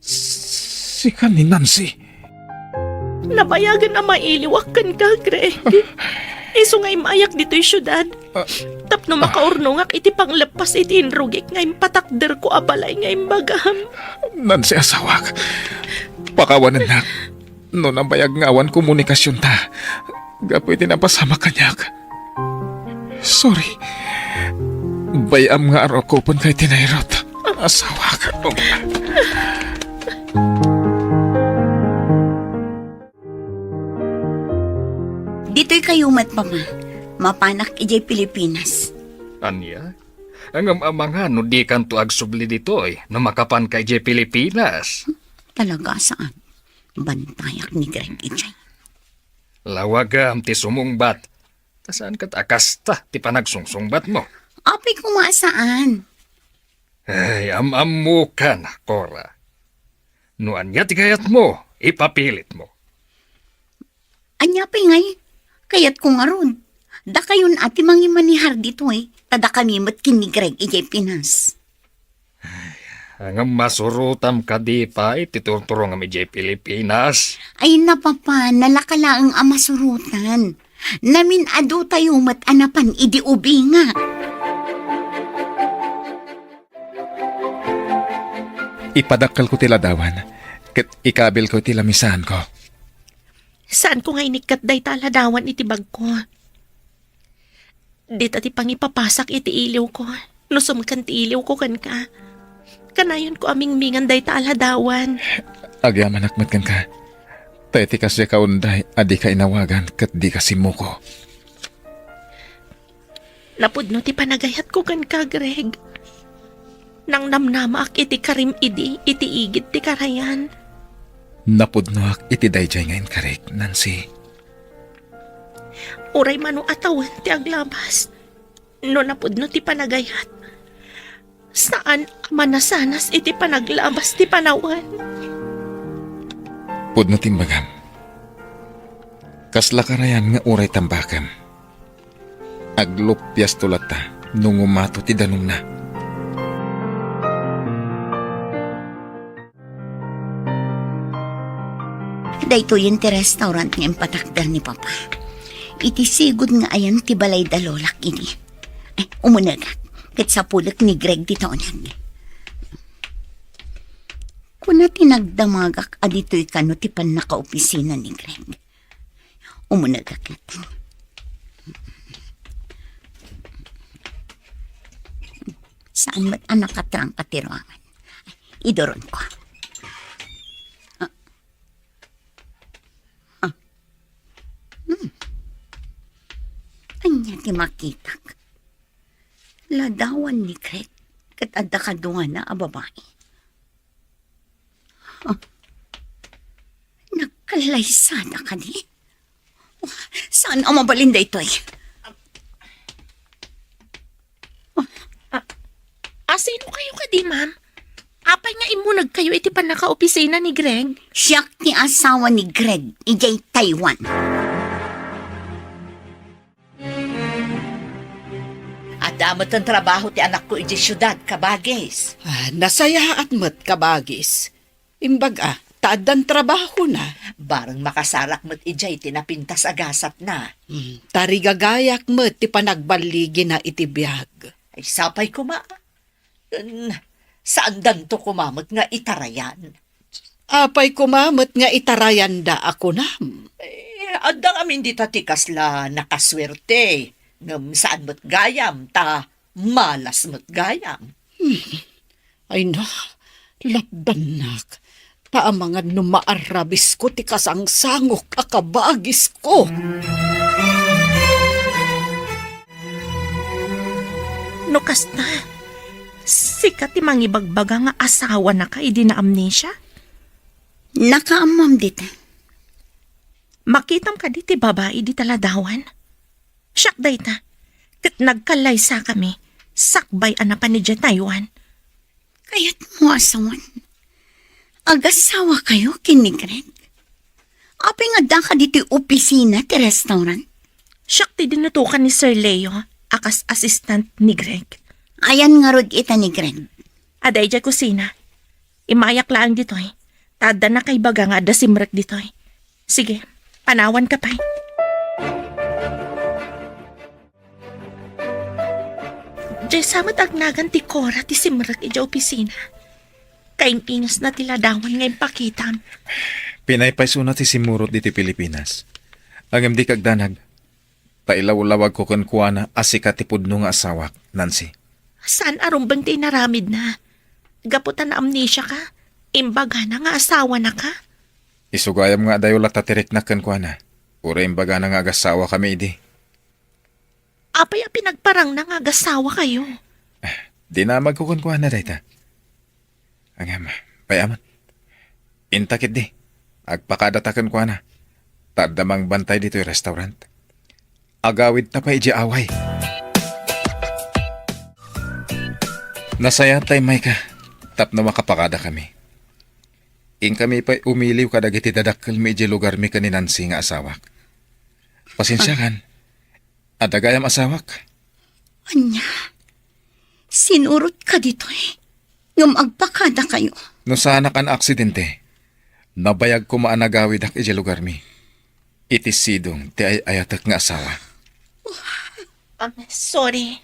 s-, sika ni Nancy. Nabayagen a mailiwak kenka, Greg. Isu nga immayak ditoy siudad. Ah. Tapno makaurnongak iti pangleppas iti inrugik nga impatakderko a balay nga imbagam. Nancy, asawak. Pakawanennak no nabayag nga awan komunikasionta gapu iti napasamak kaniak. Sorry. Bay-am nga arukopenka iti nairut. Asawak. Ditoy kayo met, Papa. Mapanak idiay Pilipinas. Ania? Ngem amangan no dikanto agsubli ditoy no makapanka idiay Pilipinas. Talaga, saan? Bantayak ni Greg idiay. Lawagam ti sumungbat. Ta saan ket a kasta ti panagsungsungbatmo? Apay koma a saan. Ay, am-ammokan, Cora. No ania ti kayatmo, ipapilitmo. Ania pay ngay? Kayatko ngarud, dakayon a ti mangimanihar ditoy, ta dakami met ken ni Greg idiay Pinas. Ngem masurotam kadi pay ti turturongam idiay Pilipinas? Ay, napapa, nalaka laeng a masurotan. Namin-adotayo met a napan idi ubingak. Ipadakkelko ti ladawan, ket ikabilko iti lamisaanko. Saanko nga inikkat dayta a ladawan iti bagko. Dita ti pangipapasak iti iliwko, no sumken ti iliwko kenka. Kanayonko a mingmingan dayta a ladawan. Agyamanak met kenka. Ta iti kasdiak a unday a dika inawagan ket dika simmuko. Napudno ti panagayatko kenka, Greg. Nangnamnamaak iti karim idi iti igid ti karayan. Napudnoak iti daydiay nga inkarik, Nancy. Uray mano a tawen ti aglabas, no napudno ti panagayat, saan a manasanas iti panaglabas ti panawen. Pudno ti imbagam. Kasla karayan nga uray tambakem. Aglupiasto latta no ngumato ti danumna. Daytoyen ti restaurant nga impatakder ni Papa. Iti sigud nga ayan ti balay da Lolak idi. Ay, umunegak. Ket sapulek ni Greg dita uneg. Kuna ti nagdamagak a ditoy kano ti pannakaopisina ni Greg. Umunegak latta. Saan met a nakatrangka ti ruangan? Iduronko. Ah. Ah. Hmm. Ania ti makitak? Ladawan ni Greg ket adda kaduana a babai. Ah. Nagkallaysada kadi? Oh, saan a mabalin daytoy? Ah, ah, sino kayo kadi, ma'am? Apay nga immuneg kayo iti pannakaopisina ni Greg? Siak ti asawa ni Greg, idiay Taiwan. Adda met ti trabaho ti anakko idiay siudad, kabagis. Ah, nasayaat met, kabagis. Imbag a, ta addan trabahona. Bareng makasarak met idiay ti napintas a gasatna. Hmm, tarigagayak met ti panagballigina iti biag. Ay, sapay koma. Ken, saandanto koma met nga itarayan. Apay koma met nga itarayanda a kunam? Eh, adda ngamin dita ti kasla nakasuerte, ngem saan met gayam, ta malas met gayam. Hmm. Ay na, lapdannak, ta amangan no maarabisko ti kasangsangok a kabagisko. No kasta, sika ti mangibagbaga nga asawanaka idi naamnesia? Nakaammom dita. Makitam kadi ti babai dita ladawan? Siak dayta, ket nagkallaysakami sakbay a napan idiay Taiwan. Kayatmo a sawen, agasawakayo ken ni Greg? Apay nga addaka ditoy opisina ti restaurant? Siak ti dinutokan ni Sir Leo a kas assistant ni Greg. Ayan ngarud ita ni Greg? Adda idiay kusina. Immayak laeng ditoy, ta adda nakaibaga nga adda simrek ditoy. Sige, panawanka pay. Diay sa met agnagan ti Cora ti simrek idiay opisina. Kaing-ingasna ti ladawan nga impakitam. Pinaypaysona ti simmurot ditoy Pilipinas. Ngem dika agdanag, ta ilawlawagko kenkuana a sika ti pudno nga asawak, Nancy. Saan a rumbeng ti inaramidna? Gapu ta naamnesiaka, imbagana nga asawanaka. Isu gayam nga adayo latta ti riknak kenkuana. Uray imbagana nga agasawakami idi. Apay a pinagparangna nga agasawakayo? Dinamagko kenkuana dayta. Ngem, pay-amon. Inta ketdi, agpakadata kenkuana, ta adda mangbantay ditoy restaurant. Agawidta pay idiay away. Nasayaat ta immayka tapno makapakadakami. Inkami pay umiliw kadagiti dadakkelmi idiay lugarmi ken ni Nancy nga asawak. Pasensiakan, adda gayam asawak. Ania? Sinurotka ditoy? Ngem agpakadakayo. No saanak a naaksidente, nabayag koma a nagawidak idiay lugarmi. Iti sidong ti ay-ayatek nga asawa. Ah, sorry.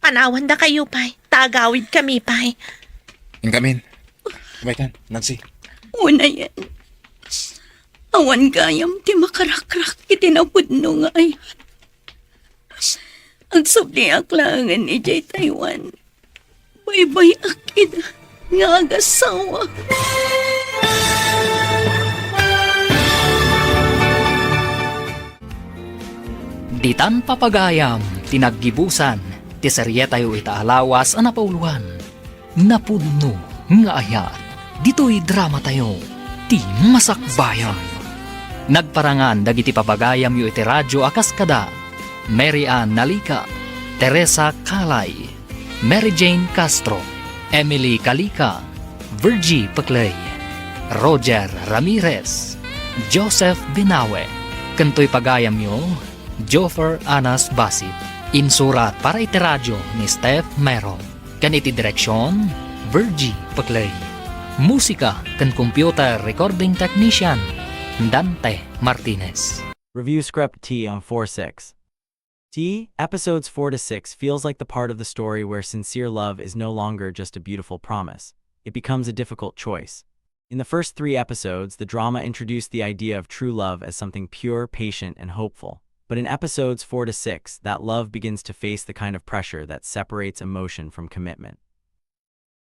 Panawandakayo pay, ta agawidkami pay. Inkamin. Umaykan, Nancy. Unayen. Awan gayam ti makarakrak iti napudno nga ayat. Agsubliak laengen idiay Taiwan. Baybay-ak ida nga agasawa. Ditan papagayam ti naggibusan ti serietayo ita a lawas a napauluan, Napudno nga Ayat. Ditoy dramatayo, ti Masakbayan. Nagparangan dagiti papagayamyo iti radio a kas kada Mary Ann Nalica, Teresa Calay, Mary Jane Castro, Emily Calica, Virgie Peclay, Roger Ramirez, Joseph Binawe, ken toy pagayamyo, Joffer Anas Basit. Insurat para iti radio ni Steph Mero, ken iti direksion, Virgie Peclay. Musika ken computer recording technician, Dante Martinez. Review script T on four six. T, episodes four to six feels like the part of the story where sincere love is no longer just a beautiful promise. It becomes a difficult choice. In the first three episodes, the drama introduced the idea of true love as something pure, patient, and hopeful. But in episodes four to six, that love begins to face the kind of pressure that separates emotion from commitment.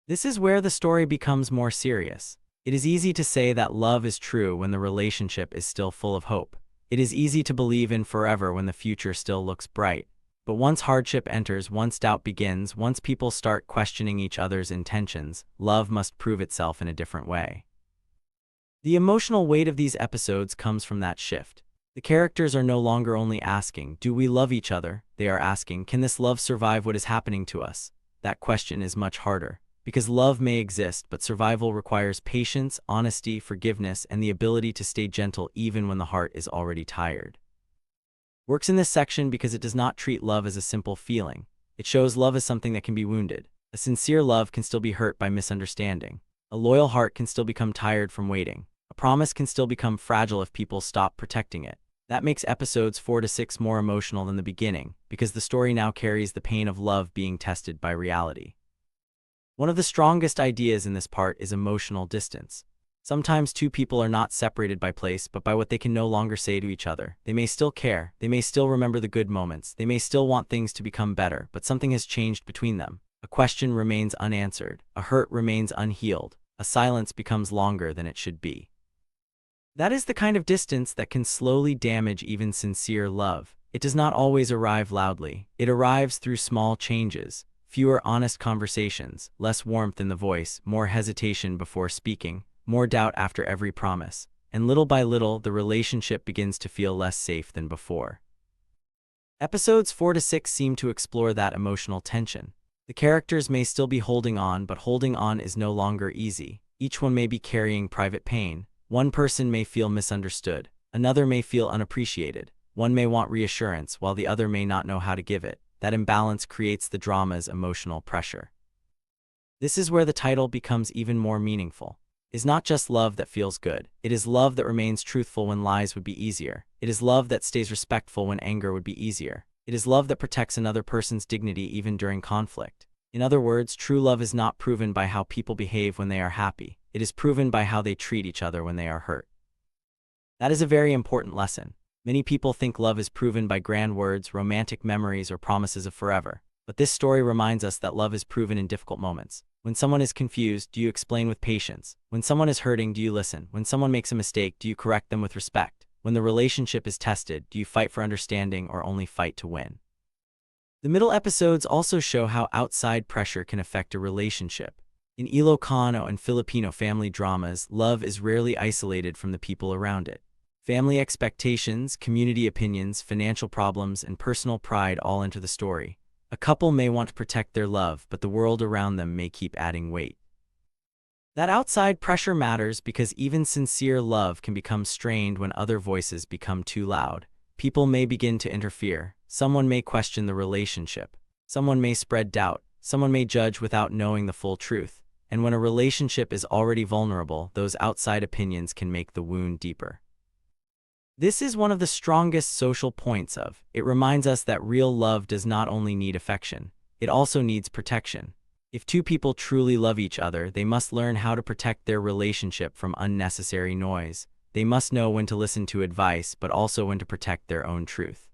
This is where the story becomes more serious. It is easy to say that love is true when the relationship is still full of hope. It is easy to believe in forever when the future still looks bright. But once hardship enters, once doubt begins, once people start questioning each other's intentions, love must prove itself in a different way. The emotional weight of these episodes comes from that shift. The characters are no longer only asking, "Do we love each other?" They are asking, "Can this love survive what is happening to us?" That question is much harder, because love may exist, but survival requires patience, honesty, forgiveness, and the ability to stay gentle even when the heart is already tired. Works in this section because it does not treat love as a simple feeling. It shows love as something that can be wounded. A sincere love can still be hurt by misunderstanding. A loyal heart can still become tired from waiting. A promise can still become fragile if people stop protecting it. That makes episodes four to six more emotional than the beginning, because the story now carries the pain of love being tested by reality. One of the strongest ideas in this part is emotional distance. Sometimes two people are not separated by place, but by what they can no longer say to each other. They may still care, they may still remember the good moments, they may still want things to become better, but something has changed between them. A question remains unanswered, a hurt remains unhealed, a silence becomes longer than it should be. That is the kind of distance that can slowly damage even sincere love. It does not always arrive loudly. It arrives through small changes, fewer honest conversations, less warmth in the voice, more hesitation before speaking, more doubt after every promise. And little by little, the relationship begins to feel less safe than before. Episodes four to six seem to explore that emotional tension. The characters may still be holding on, but holding on is no longer easy. Each one may be carrying private pain. One person may feel misunderstood. Another may feel unappreciated. One may want reassurance, while the other may not know how to give it. That imbalance creates the drama's emotional pressure. This is where the title becomes even more meaningful. Is not just love that feels good. It is love that remains truthful when lies would be easier. It is love that stays respectful when anger would be easier. It is love that protects another person's dignity even during conflict. In other words, true love is not proven by how people behave when they are happy. It is proven by how they treat each other when they are hurt. That is a very important lesson. Many people think love is proven by grand words, romantic memories, or promises of forever. But this story reminds us that love is proven in difficult moments. When someone is confused, do you explain with patience? When someone is hurting, do you listen? When someone makes a mistake, do you correct them with respect? When the relationship is tested, do you fight for understanding or only fight to win? The middle episodes also show how outside pressure can affect a relationship. In Ilocano and Filipino family dramas, love is rarely isolated from the people around it. Family expectations, community opinions, financial problems, and personal pride all enter the story. A couple may want to protect their love, but the world around them may keep adding weight. That outside pressure matters because even sincere love can become strained when other voices become too loud. People may begin to interfere. Someone may question the relationship. Someone may spread doubt. Someone may judge without knowing the full truth. And when a relationship is already vulnerable, those outside opinions can make the wound deeper. This is one of the strongest social points of. It reminds us that real love does not only need affection, it also needs protection. If two people truly love each other, they must learn how to protect their relationship from unnecessary noise. They must know when to listen to advice, but also when to protect their own truth.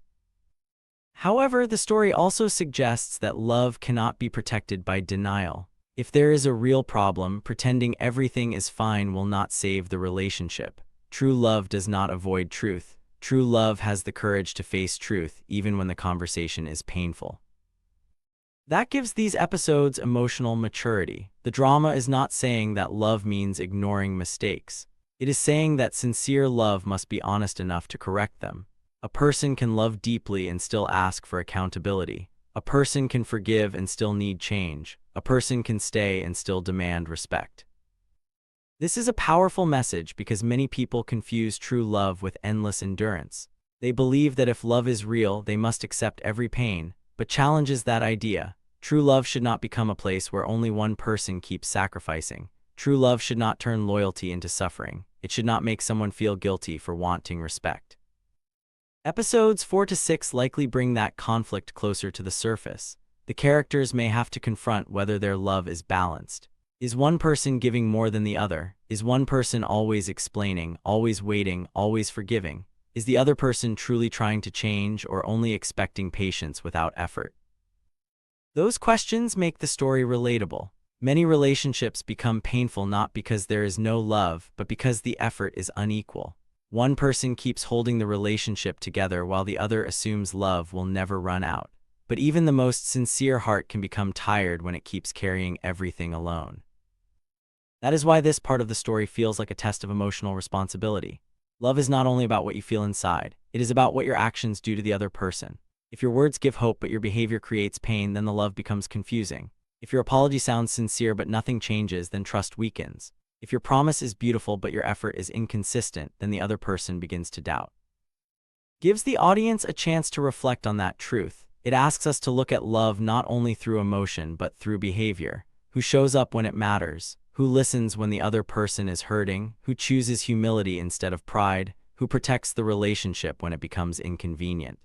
However, the story also suggests that love cannot be protected by denial. If there is a real problem, pretending everything is fine will not save the relationship. True love does not avoid truth. True love has the courage to face truth, even when the conversation is painful. That gives these episodes emotional maturity. The drama is not saying that love means ignoring mistakes. It is saying that sincere love must be honest enough to correct them. A person can love deeply and still ask for accountability. A person can forgive and still need change. A person can stay and still demand respect. This is a powerful message because many people confuse true love with endless endurance. They believe that if love is real, they must accept every pain, but challenges that idea. True love should not become a place where only one person keeps sacrificing. True love should not turn loyalty into suffering. It should not make someone feel guilty for wanting respect. Episodes four to six likely bring that conflict closer to the surface. The characters may have to confront whether their love is balanced. Is one person giving more than the other? Is one person always explaining, always waiting, always forgiving? Is the other person truly trying to change or only expecting patience without effort? Those questions make the story relatable. Many relationships become painful not because there is no love, but because the effort is unequal. One person keeps holding the relationship together while the other assumes love will never run out. But even the most sincere heart can become tired when it keeps carrying everything alone. That is why this part of the story feels like a test of emotional responsibility. Love is not only about what you feel inside, it is about what your actions do to the other person. If your words give hope but your behavior creates pain, then the love becomes confusing. If your apology sounds sincere but nothing changes, then trust weakens. If your promise is beautiful but your effort is inconsistent, then the other person begins to doubt. Gives the audience a chance to reflect on that truth. It asks us to look at love not only through emotion but through behavior. Who shows up when it matters? Who listens when the other person is hurting? Who chooses humility instead of pride? Who protects the relationship when it becomes inconvenient?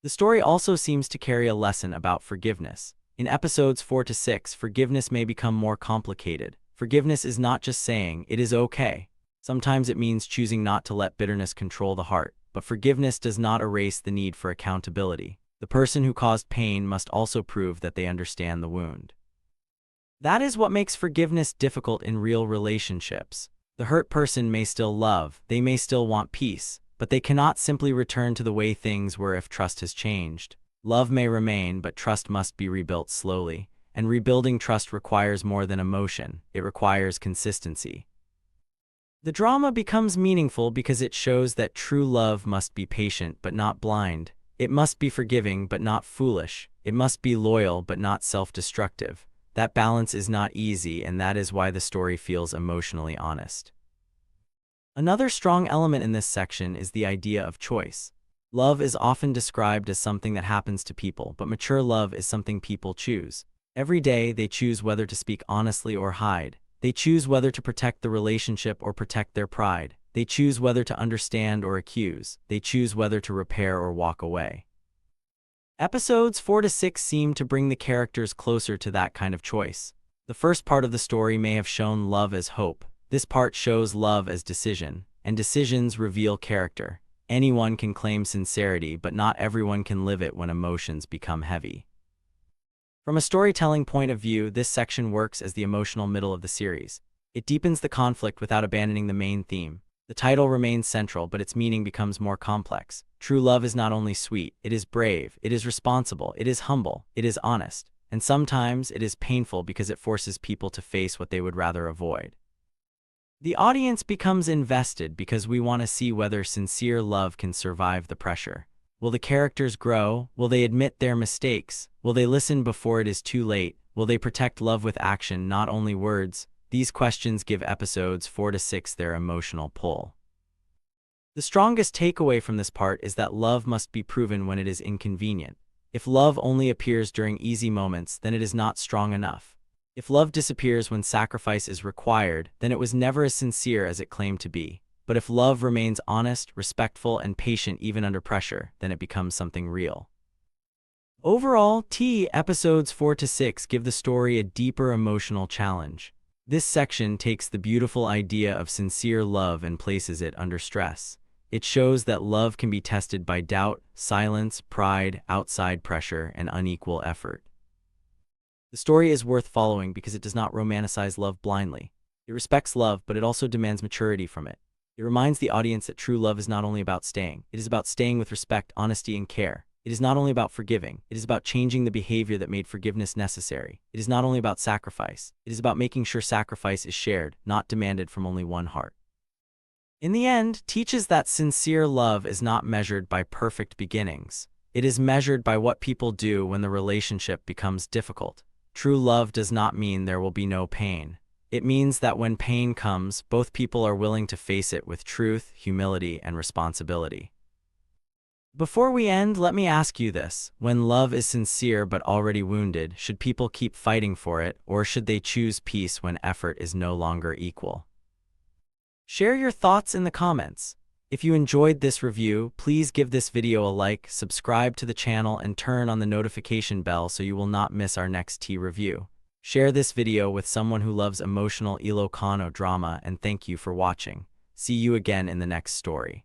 The story also seems to carry a lesson about forgiveness. In episodes four to six, forgiveness may become more complicated. Forgiveness is not just saying, "It is okay." Sometimes it means choosing not to let bitterness control the heart, but forgiveness does not erase the need for accountability. The person who caused pain must also prove that they understand the wound. That is what makes forgiveness difficult in real relationships. The hurt person may still love, they may still want peace, but they cannot simply return to the way things were if trust has changed. Love may remain, but trust must be rebuilt slowly, and rebuilding trust requires more than emotion, it requires consistency. The drama becomes meaningful because it shows that true love must be patient but not blind. It must be forgiving but not foolish. It must be loyal but not self-destructive. That balance is not easy, and that is why the story feels emotionally honest. Another strong element in this section is the idea of choice. Love is often described as something that happens to people, but mature love is something people choose. Every day, they choose whether to speak honestly or hide. They choose whether to protect the relationship or protect their pride. They choose whether to understand or accuse. They choose whether to repair or walk away. Episodes four to six seem to bring the characters closer to that kind of choice. The first part of the story may have shown love as hope. This part shows love as decision, and decisions reveal character. Anyone can claim sincerity, but not everyone can live it when emotions become heavy. From a storytelling point of view, this section works as the emotional middle of the series. It deepens the conflict without abandoning the main theme. The title remains central, but its meaning becomes more complex. True love is not only sweet, it is brave, it is responsible, it is humble, it is honest, and sometimes it is painful because it forces people to face what they would rather avoid. The audience becomes invested because we want to see whether sincere love can survive the pressure. Will the characters grow? Will they admit their mistakes? Will they listen before it is too late? Will they protect love with action, not only words? These questions give episodes four to six their emotional pull. The strongest takeaway from this part is that love must be proven when it is inconvenient. If love only appears during easy moments, then it is not strong enough. If love disappears when sacrifice is required, then it was never as sincere as it claimed to be. But if love remains honest, respectful, and patient even under pressure, then it becomes something real. Overall, T episodes four to six give the story a deeper emotional challenge. This section takes the beautiful idea of sincere love and places it under stress. It shows that love can be tested by doubt, silence, pride, outside pressure, and unequal effort. The story is worth following because it does not romanticize love blindly. It respects love, but it also demands maturity from it. It reminds the audience that true love is not only about staying, it is about staying with respect, honesty, and care. It is not only about forgiving, it is about changing the behavior that made forgiveness necessary. It is not only about sacrifice, it is about making sure sacrifice is shared, not demanded from only one heart. In the end, teaches that sincere love is not measured by perfect beginnings. It is measured by what people do when the relationship becomes difficult. True love does not mean there will be no pain. It means that when pain comes, both people are willing to face it with truth, humility, and responsibility. Before we end, let me ask you this. When love is sincere but already wounded, should people keep fighting for it, or should they choose peace when effort is no longer equal? Share your thoughts in the comments. If you enjoyed this review, please give this video a like, subscribe to the channel, and turn on the notification bell so you will not miss our next tea review. Share this video with someone who loves emotional Ilocano drama, and thank you for watching. See you again in the next story.